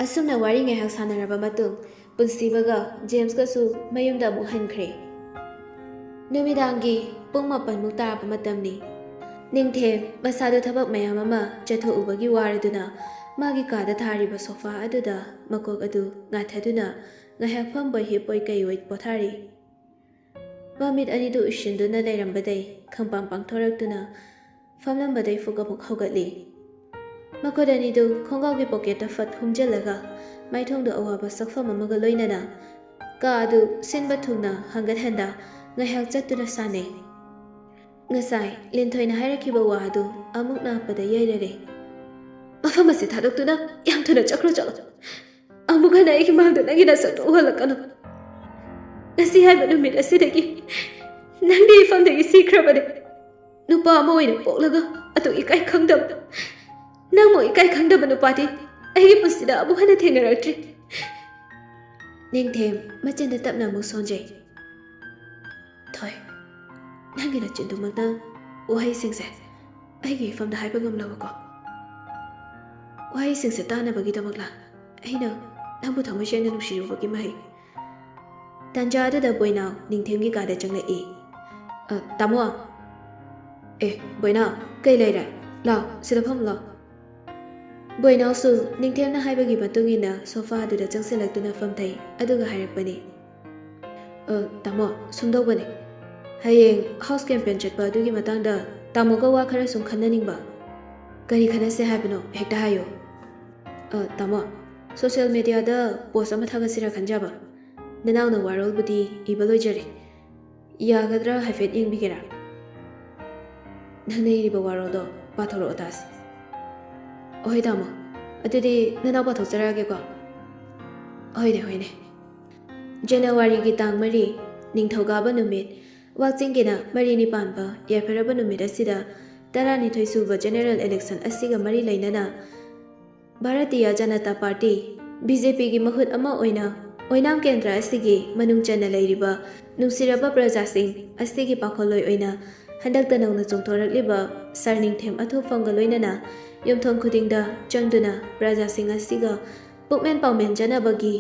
ꯑꯁꯨꯝꯅ ꯋꯥꯔꯤ ꯉꯥꯏꯍꯥꯛ ꯁꯥꯟꯅꯔꯕ ꯃꯇꯨꯡ ꯄꯨꯟꯁꯤꯕꯒ ꯖꯦꯝꯁꯀꯁꯨ ꯃꯌꯨꯝꯗ ꯑꯃꯨꯛ ꯍꯟꯈ꯭ꯔꯦ꯫ ꯅꯨꯃꯤꯗꯥꯡꯒꯤ ꯄꯨꯡ ꯃꯥꯄꯟꯃꯨꯛ ꯇꯥꯔꯕ ꯃꯇꯝꯅꯤ꯫ ꯅꯤꯡꯊꯦꯝ ꯃꯁꯥꯗꯨ ꯊꯕꯛ ꯃꯌꯥꯝ ꯑꯃ ꯆꯠꯊꯣꯛꯎꯕꯒꯤ ꯋꯥꯔꯗꯨꯅ ꯃꯥꯒꯤ ꯀꯥꯗ ꯊꯥꯔꯤꯕ ꯁꯣꯐꯥ ꯑꯗꯨꯗ ꯃꯀꯣꯛ ꯑꯗꯨ ꯉꯥꯊꯗꯨꯅ ꯉꯥꯏꯍꯥꯛ ꯐꯝꯕꯣꯏ ꯍꯤꯞꯄꯣꯏ ꯀꯩꯑꯣꯏ ꯄꯣꯊꯥꯔꯤ꯫ ꯃꯃꯤꯠ ꯑꯅꯤꯗꯨ ꯎꯏꯁꯤꯟꯗꯨꯅ ꯂꯩꯔꯝꯕꯗꯩ ꯈꯪꯄꯥꯡ ꯄꯥꯡꯊꯣꯔꯛꯇꯨꯅ ꯐꯝꯂꯝꯕꯗꯩ ꯐꯨꯛ ꯑꯃꯨꯛ ꯍꯧꯒꯠꯂꯤ꯫ ꯃꯈꯨꯠ ꯑꯅꯤꯗꯨ ꯈꯣꯡꯒ꯭ꯔꯥꯎꯒꯤ ꯄꯣꯀꯦꯠꯇ ꯐꯠ ꯍꯨꯝꯖꯤꯜꯂꯒ ꯃꯥꯏꯊꯣꯡꯗ ꯑꯋꯥꯕ ꯁꯛꯐꯝ ꯑꯃꯒ ꯂꯣꯏꯅꯅ ꯀꯥ ꯑꯗꯨ ꯁꯤꯟꯕ ꯊꯨꯡꯅ ꯍꯪꯒꯠ ꯍꯟꯗ ꯉꯥꯏꯍꯥꯛ ꯆꯠꯇꯨꯅ ꯁꯥꯟꯅꯩ꯫ ꯉꯁꯥꯏ ꯂꯤꯟꯊꯣꯏꯅ ꯍꯥꯏꯔꯛꯈꯤꯕ ꯋꯥ ꯑꯗꯨ ꯑꯃꯨꯛ ꯅꯥꯞꯄꯗ ꯌꯩꯔꯔꯦ꯫ "ꯃꯐꯝ ꯑꯁꯤ ꯊꯥꯗꯣꯛꯇꯨꯅ ꯌꯥꯝ ꯊꯨꯅ ꯆꯠꯈ꯭ꯔꯣ, ꯆꯠꯂꯣ꯫ ꯑꯃꯨꯛ ꯍꯟꯅ ꯑꯩꯒꯤ ꯃꯥꯡꯗ ꯅꯪꯒꯤ ꯅꯁꯛꯇꯨ ꯎꯍꯜꯂꯛꯀꯅꯨ꯫ ꯉꯁꯤ ꯍꯥꯏꯕ ꯅꯨꯃꯤꯠ ꯑꯁꯤꯗꯒꯤ ꯅꯪꯗꯤ ꯏꯐꯝꯗꯒꯤ ꯁꯤꯈ꯭ꯔꯕꯅꯤ꯫ ꯅꯨꯄꯥ ꯑꯃ ꯑꯣꯏꯅ ꯄꯣꯛꯂꯒ ꯑꯗꯨ ꯏꯀꯥꯏ ꯈꯪꯗꯕ, ꯅꯪꯃꯨꯛ ꯏꯀꯥꯏ ꯈꯪꯗꯕ ꯅꯨꯄꯥꯗꯤ ꯑꯩꯒꯤ ꯄꯨꯟꯁꯤꯗ ꯑꯃꯨꯛ ꯍꯟꯅ ꯊꯦꯡꯅꯔꯛꯇ꯭ꯔꯤ꯫" ꯅꯤꯡꯊꯦꯝ ꯃꯆꯤꯟꯗ ꯇꯞꯅ ꯑꯃꯨꯛ ꯁꯣꯟꯖꯩ꯫ "ꯊꯣꯏ, ꯅꯪꯒꯤ ꯅꯆꯤꯟꯗꯨꯃꯛꯅ ꯋꯥꯍꯩꯁꯤꯡꯁꯦ ꯑꯩꯒꯤ ꯏꯐꯝꯗ ꯍꯥꯏꯕ ꯉꯝꯂꯕꯀꯣ? ꯋꯥꯍꯩꯁꯤꯡꯁꯦ ꯇꯥꯅꯕꯒꯤꯗꯃꯛꯂ ꯑꯩꯅ ꯅꯪꯕꯨ ꯊꯃꯣꯏ ꯁꯦꯡꯅ ꯅꯨꯡꯁꯤꯔꯨꯕꯒꯤ ꯃꯍꯩ?" ꯇꯥꯟꯖꯥ ꯑꯗꯨꯗ ꯕꯣꯏꯅꯥꯎ ꯅꯤꯡꯊꯦꯝꯒꯤ ꯀꯥꯗ ꯆꯪꯂꯛꯏ꯫ "ꯑ, ꯇꯥꯃꯣ, ꯑꯦ, ꯕꯣꯏꯅꯥꯎ, ꯀꯩ ꯂꯩꯔꯦ? ꯂꯥꯎ, ꯁꯤꯗ ꯐꯝ ꯂꯥꯎ꯫ ꯕꯣꯏꯅꯥꯎꯁꯨ ꯅꯤꯡꯊꯦꯝꯅ ꯍꯥꯏꯕꯒꯤ ꯃꯇꯨꯡ ꯏꯟꯅ ꯁꯣꯐꯥꯗꯨꯗ ꯆꯪꯁꯤꯜꯂꯛꯇꯨꯅ ꯐꯝꯊꯩ, ꯑꯗꯨꯒ ꯍꯥꯏꯔꯛꯄꯅꯤ, "ꯑ, ꯇꯥꯃꯣ, ꯁꯨꯝꯗꯧꯕꯅꯦ꯫ ꯍꯌꯦꯡ ꯍꯥꯎꯁ ꯀꯦꯝꯄꯦꯟ ꯆꯠꯄ ꯑꯗꯨꯒꯤ ꯃꯇꯥꯡꯗ ꯇꯥꯃꯣꯒ ꯋꯥ ꯈꯔ ꯁꯨꯝ ꯈꯟꯅꯅꯤꯡꯕ꯫ ꯀꯔꯤ ꯈꯟꯅꯁꯦ ꯍꯥꯏꯕꯅꯣ? ꯍꯦꯛꯇ ꯍꯥꯏꯌꯨ꯫" "ꯑ, ꯇꯥꯃꯣ, ꯁꯣꯁꯤꯌꯦꯜ ꯃꯦꯗꯤꯌꯥꯗ ꯄꯣꯁ ꯑꯃ ꯊꯥꯒꯠꯁꯤꯔꯥ ꯈꯟꯖꯕ꯫ ꯅꯅꯥꯎꯅ ꯋꯥꯔꯣꯜꯕꯨꯗꯤ ꯏꯕ ꯂꯣꯏꯖꯔꯦ꯫ ꯌꯥꯒꯗ꯭ꯔꯥ ꯍꯥꯏꯐꯦꯠ ꯌꯦꯡꯕꯤꯒꯦꯔꯥ?" "ꯅꯪꯅ ꯏꯔꯤꯕ ꯋꯥꯔꯣꯜꯗꯣ ꯄꯥꯊꯣꯔꯛꯑꯣ ꯇꯥꯁꯤ꯫" "ꯑꯍꯣꯏ ꯇꯥꯃꯣ, ꯑꯗꯨꯗꯤ ꯅꯅꯥꯎ ꯄꯥꯊꯣꯛꯆꯔꯛꯑꯒꯦꯀꯣ꯫" "ꯍꯣꯏꯅꯦ, ꯍꯣꯏꯅꯦ꯫" ꯖꯅꯋꯥꯔꯤꯒꯤ ꯇꯥꯡ ꯃꯔꯤ, ꯅꯤꯡꯊꯧꯀꯥꯕ ꯅꯨꯃꯤꯠ, ꯋꯥꯛꯆꯤꯡꯒꯤꯅ ꯃꯔꯤꯅꯤ ꯄꯥꯟꯕ ꯌꯥꯏꯐꯔꯕ ꯅꯨꯃꯤꯠ ꯑꯁꯤꯗ ꯇꯔꯥꯅꯤꯊꯣꯏ ꯁꯨꯕ ꯖꯦꯅꯦꯔꯦꯜ ꯏꯂꯦꯛꯁꯟ ꯑꯁꯤꯒ ꯃꯔꯤ ꯂꯩꯅꯅ Bharatiya Janata party, B J ꯄꯤꯒꯤ ꯃꯍꯨꯠ ꯑꯃ ꯑꯣꯏꯅ ꯑꯣꯏꯅꯥꯝ ꯀꯦꯟꯗ꯭ꯔ ꯑꯁꯤꯒꯤ ꯃꯅꯨꯡ ꯆꯟꯅ ꯂꯩꯔꯤꯕ ꯅꯨꯡꯁꯤꯔꯕ ꯄ꯭ꯔꯖꯥꯁꯤꯡ ꯑꯁꯤꯒꯤ ꯄꯥꯈꯣꯜꯂꯣꯏ ꯑꯣꯏꯅ ꯍꯟꯗꯛꯇ ꯅꯧꯅ ꯆꯣꯡꯊꯣꯔꯛꯂꯤꯕ ꯁꯥꯔ ꯅꯤꯡꯊꯦꯝ ꯑꯊꯣꯛꯐꯝꯒ ꯂꯣꯏꯅꯅ ꯌꯨꯝꯊꯣꯡ ꯈꯨꯗꯤꯡꯗ ꯆꯪꯗꯨꯅ ꯄ꯭ꯔꯖꯥꯁꯤꯡ ꯑꯁꯤꯒ ꯄꯨꯛꯃꯦꯟ ꯄꯥꯎꯃꯦꯟꯖꯅꯕꯒꯤ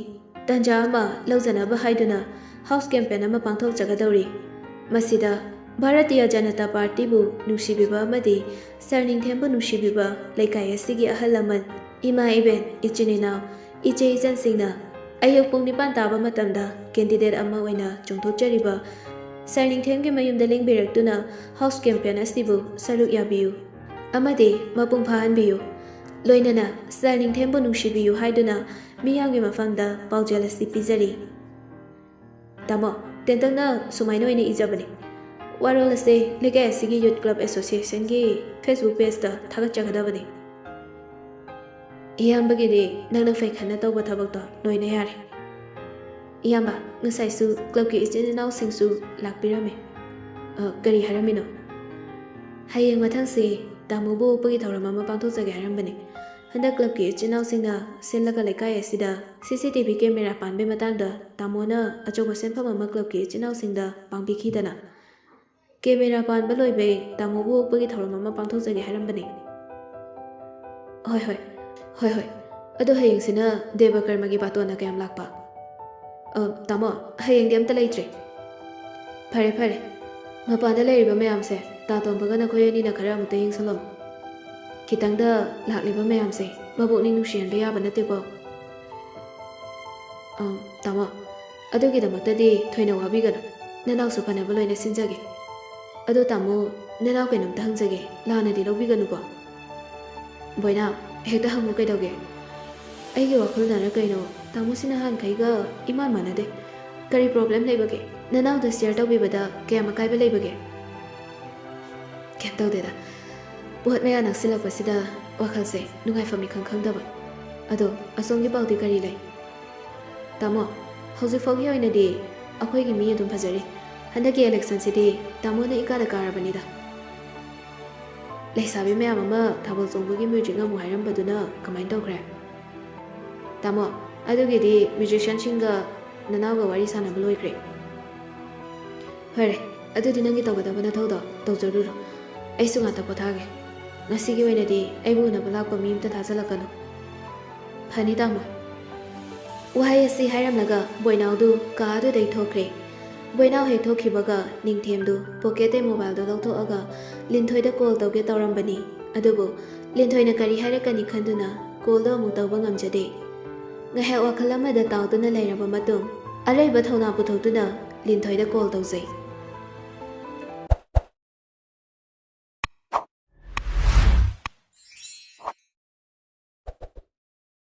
ꯇꯟꯖꯥ ꯑꯃ ꯂꯧꯖꯅꯕ ꯍꯥꯏꯗꯨꯅ ꯍꯥꯎꯁ ꯀꯦꯝꯄꯦꯟ ꯑꯃ ꯄꯥꯡꯊꯣꯛꯆꯒꯗꯧꯔꯤ꯫ ꯃꯁꯤꯗ ꯚꯥꯔꯇꯤꯌ ꯖꯅꯇꯥ ꯄꯥꯔꯇꯤꯕꯨ ꯅꯨꯡꯁꯤꯕꯤꯕ ꯑꯃꯗꯤ ꯁꯥꯔ ꯅꯤꯡꯊꯦꯝꯕꯨ ꯅꯨꯡꯁꯤꯕꯤꯕ ꯂꯩꯀꯥꯏ ꯑꯁꯤꯒꯤ ꯑꯍꯜ ꯂꯃꯟ, ꯏꯃꯥ ꯏꯕꯦꯟ, ꯏꯆꯤꯟ ꯏꯅꯥꯎ, ꯏꯆꯦ ꯏꯆꯟꯁꯤꯡꯅ ꯑꯌꯨꯛ ꯄꯨꯡ ꯅꯤꯄꯥꯟ ꯇꯥꯕ ꯃꯇꯝꯗ ꯀꯦꯟꯗꯤꯗꯦꯠ ꯑꯃ ꯑꯣꯏꯅ ꯆꯣꯡꯊꯣꯛꯆꯔꯤꯕ ꯁꯥꯔ ꯅꯤꯡꯊꯦꯝꯒꯤ ꯃꯌꯨꯝꯗ ꯂꯦꯡꯕꯤꯔꯛꯇꯨꯅ ꯍꯥꯎꯁ ꯀꯦꯝꯄꯦꯟ ꯑꯁꯤꯕꯨ ꯁꯔꯨꯛ ꯌꯥꯕꯤꯌꯨ ꯑꯃꯗꯤ ꯃꯄꯨꯡ ꯐꯥꯍꯟꯕꯤꯌꯨ꯫ ꯂꯣꯏꯅꯅ ꯁꯥꯔ ꯅꯤꯡꯊꯦꯝꯕꯨ ꯅꯨꯡꯁꯤꯕꯤꯌꯨ ꯍꯥꯏꯗꯨꯅ ꯃꯤꯌꯥꯝꯒꯤ ꯃꯐꯝꯗ ꯄꯥꯎꯖꯦꯜ ꯑꯁꯤ ꯄꯤꯖꯔꯤ꯫ ꯇꯥꯃꯣ, ꯇꯦꯟꯇꯛꯅ ꯁꯨꯃꯥꯏꯅ ꯑꯣꯏꯅ ꯏꯖꯕꯅꯤ꯫ ꯋꯥꯔꯣꯜ ꯑꯁꯤ ꯂꯩꯀꯥꯏ ꯑꯁꯤꯒꯤ ꯌꯨꯠ ꯀ꯭ꯂꯕ ꯑꯦꯁꯣꯁꯤꯌꯦꯁꯟꯒꯤ ꯐꯦꯁꯕꯨꯛ ꯄꯦꯖꯇ ꯊꯥꯒꯠꯆꯒꯗꯕꯅꯤ꯫ ꯏꯌꯥꯝꯕꯒꯤꯗꯤ ꯅꯪꯅ ꯐꯩ ꯈꯟꯅ ꯇꯧꯕ ꯊꯕꯛꯇꯣ ꯂꯣꯏꯅ ꯌꯥꯔꯦ꯫ ꯏꯌꯥꯝꯕ, ꯉꯁꯥꯏꯁꯨ ꯀ꯭ꯂꯕꯀꯤ ꯏꯆꯤꯟ ꯏꯅꯥꯎꯁꯤꯡꯁꯨ ꯂꯥꯛꯄꯤꯔꯝꯃꯤ꯫ ꯑ, ꯀꯔꯤ ꯍꯥꯏꯔꯝꯃꯤꯅꯣ? ꯍꯌꯦꯡ ꯃꯊꯪꯁꯤ ꯇꯥꯃꯣꯕꯨ ꯑꯣꯛꯄꯒꯤ ꯊꯧꯔꯝ ꯑꯃ ꯄꯥꯡꯊꯣꯛꯆꯒꯦ ꯍꯥꯏꯔꯝꯕꯅꯤ꯫ ꯍꯟꯗꯛ ꯀ꯭ꯂꯕꯀꯤ ꯏꯆꯤꯟ ꯏꯅꯥꯎꯁꯤꯡꯅ ꯁꯤꯜꯂꯒ ꯂꯩꯀꯥꯏ ꯑꯁꯤꯗ ꯁꯤ ꯁꯤ ꯇꯤ ꯚꯤ ꯀꯦꯃꯦꯔꯥ ꯄꯥꯟꯕꯒꯤ ꯃꯇꯥꯡꯗ ꯇꯥꯃꯣꯅ ꯑꯆꯧꯕ ꯁꯦꯟꯐꯝ ꯑꯃ ꯀ꯭ꯂꯕꯀꯤ ꯏꯆꯤꯟ ꯏꯅꯥꯎꯁꯤꯡꯗ ꯄꯥꯡꯕꯤꯈꯤꯗꯅ꯫ ꯀꯦꯃꯦꯔꯥ ꯄꯥꯟꯕ ꯂꯣꯏꯕꯩ ꯇꯥꯃꯣꯕꯨ ꯑꯣꯛꯄꯒꯤ ꯊꯧꯔꯝ ꯑꯃ ꯄꯥꯡꯊꯣꯛꯆꯒꯦ ꯍꯥꯏꯔꯝꯕꯅꯤ꯫ ꯍꯣꯏ, ꯍꯣꯏ, ꯍꯣꯏ, ꯍꯣꯏ꯫ ꯑꯗꯣ ꯍꯌꯦꯡꯁꯤꯅ ꯗꯦꯕ ꯀꯔꯃꯒꯤ ꯕꯥꯇꯣꯟꯅ ꯀꯌꯥꯝ ꯂꯥꯛꯄ? ꯑ, ꯇꯥꯃꯣ, ꯍꯌꯦꯡꯗꯤ ꯑꯝꯇ ꯂꯩꯇ꯭ꯔꯦ꯫ ꯐꯔꯦ, ꯐꯔꯦ꯫ ꯃꯄꯥꯟꯗ ꯂꯩꯔꯤꯕ ꯃꯌꯥꯝꯁꯦ ꯇꯥꯇꯣꯝꯕꯒ ꯅꯈꯣꯏ ꯑꯅꯤꯅ ꯈꯔ ꯑꯃꯨꯛꯇ ꯌꯦꯡꯁꯜꯂꯣ꯫ ꯈꯤꯇꯪꯗ ꯂꯥꯛꯂꯤꯕ ꯃꯌꯥꯝꯁꯦ ꯃꯕꯨꯛꯅꯤꯡ ꯅꯨꯡꯁꯤꯍꯟꯕ ꯌꯥꯕ ꯅꯠꯇꯦꯀꯣ꯫ ꯑ, ꯇꯥꯃꯣ, ꯑꯗꯨꯒꯤꯗꯃꯛꯇꯗꯤ ꯊꯣꯏꯅ ꯋꯥꯕꯤꯒꯅꯨ꯫ ꯅꯅꯥꯎꯁꯨ ꯐꯅꯕ ꯂꯣꯏꯅ ꯁꯤꯟꯖꯒꯦ꯫ ꯑꯗꯣ ꯇꯥꯃꯣ, ꯅꯅꯥꯎ ꯀꯩꯅꯣꯝꯇ ꯍꯪꯖꯒꯦ, ꯂꯥꯟꯅꯗꯤ ꯂꯧꯕꯤꯒꯅꯨꯀꯣ꯫ ꯕꯣꯏꯅꯥꯎ, ꯍꯦꯛꯇ ꯍꯪꯉꯨ ꯀꯩꯗꯧꯒꯦ? ꯑꯩꯒꯤ ꯋꯥꯈꯜꯅꯔ ꯀꯩꯅꯣ, ꯇꯥꯃꯣꯁꯤ ꯅꯍꯥꯟꯈꯩꯒ ꯏꯃꯥꯟ ꯃꯥꯟꯅꯗꯦ꯫ ꯀꯔꯤ problem ꯂꯩꯕꯒꯦ? ꯅꯅꯥꯎꯗ share ꯇꯧꯕꯤꯕꯗ ꯀꯌꯥꯝ ꯑꯀꯥꯏꯕ ꯂꯩꯕꯒꯦ? ꯀꯩꯝ ꯇꯧꯗꯦꯗ꯫ ꯚꯣꯠ ꯃꯌꯥ ꯅꯛꯁꯤꯜꯂꯛꯄꯁꯤꯗ ꯋꯥꯈꯜꯁꯦ ꯅꯨꯡꯉꯥꯏꯐꯝ ꯏꯈꯪ ꯈꯪꯗꯕ꯫ ꯑꯗꯣ ꯑꯁꯣꯝꯒꯤ ꯄꯥꯎꯗꯤ ꯀꯔꯤ ꯂꯩ? ꯇꯥꯃꯣ, ꯍꯧꯖꯤꯛ ꯐꯥꯎꯒꯤ ꯑꯣꯏꯅꯗꯤ ꯑꯩꯈꯣꯏꯒꯤ ꯃꯤ ꯑꯗꯨꯝ ꯐꯖꯔꯤ꯫ ꯍꯟꯗꯛꯀꯤ election ꯁꯤꯗꯤ ꯇꯥꯃꯣꯅ ꯏꯀꯥꯗ ꯀꯥꯔꯕꯅꯤꯗ꯫ ꯂꯩꯁꯥꯕꯤ ꯃꯌꯥꯝ ꯑꯃ ꯊꯥꯕꯜ ꯆꯣꯡꯕꯒꯤ music ꯉꯝꯃꯨ ꯍꯥꯏꯔꯝꯕꯗꯨꯅ ꯀꯃꯥꯏꯅ ꯇꯧꯈ꯭ꯔꯦ? ꯇꯥꯃꯣ, ꯑꯗꯨꯒꯤꯗꯤ musician ꯁꯤꯡꯒ ꯅꯅꯥꯎꯒ ꯋꯥꯔꯤ ꯁꯥꯟꯅꯕ ꯂꯣꯏꯈ꯭ꯔꯦ꯫ ꯐꯔꯦ, ꯑꯗꯨꯗꯤ ꯅꯪꯒꯤ ꯇꯧꯒꯗꯕ ꯅꯊꯧꯗꯣ ꯇꯧꯖꯔꯨꯔꯣ꯫ ꯑꯩꯁꯨ ꯉꯥꯛꯇ ꯄꯣꯊꯥꯒꯦ꯫ ꯉꯁꯤꯒꯤ ꯑꯣꯏꯅꯗꯤ ꯑꯩꯕꯨ ꯎꯅꯕ ꯂꯥꯛꯄ ꯃꯤ ꯑꯝꯇ ꯊꯥꯖꯜꯂꯛꯀꯅꯨ꯫ ꯐꯅꯤ ꯇꯥꯃꯣ꯫ ꯋꯥꯍꯩ ꯑꯁꯤ ꯍꯥꯏꯔꯝꯂꯒ ꯕꯣꯏꯅꯥꯎꯗꯨ ꯀꯥ ꯑꯗꯨꯗꯩ ꯊꯣꯛꯈ꯭ꯔꯦ꯫ ꯕꯣꯏꯅꯥꯎ ꯍꯦꯛ ꯊꯣꯛꯈꯤꯕꯒ ꯅꯤꯡꯊꯦꯝꯗꯨ pocket ꯇꯩ mobile ꯗꯨ ꯂꯧꯊꯣꯛꯑꯒ ꯂꯤꯟꯊꯣꯏꯗ call ꯇꯧꯒꯦ ꯇꯧꯔꯝꯕꯅꯤ꯫ ꯑꯗꯨꯕꯨ ꯂꯤꯟꯊꯣꯏꯅ ꯀꯔꯤ ꯍꯥꯏꯔꯛꯀꯅꯤ ꯈꯟꯗꯨꯅ call ꯗꯨ ꯑꯃꯨꯛ ꯇꯧꯕ ꯉꯝꯖꯗꯦ꯫ ꯉꯥꯏꯍꯥꯛ ꯋꯥꯈꯜ ꯑꯃꯗ ꯇꯥꯎꯗꯨꯅ ꯂꯩꯔꯕ ꯃꯇꯨꯡ, ꯑꯔꯩꯕ ꯊꯧꯅꯥ ꯄꯨꯊꯣꯛꯇꯨꯅ ꯂꯤꯟꯊꯣꯏꯗ call ꯇꯧꯖꯩ꯫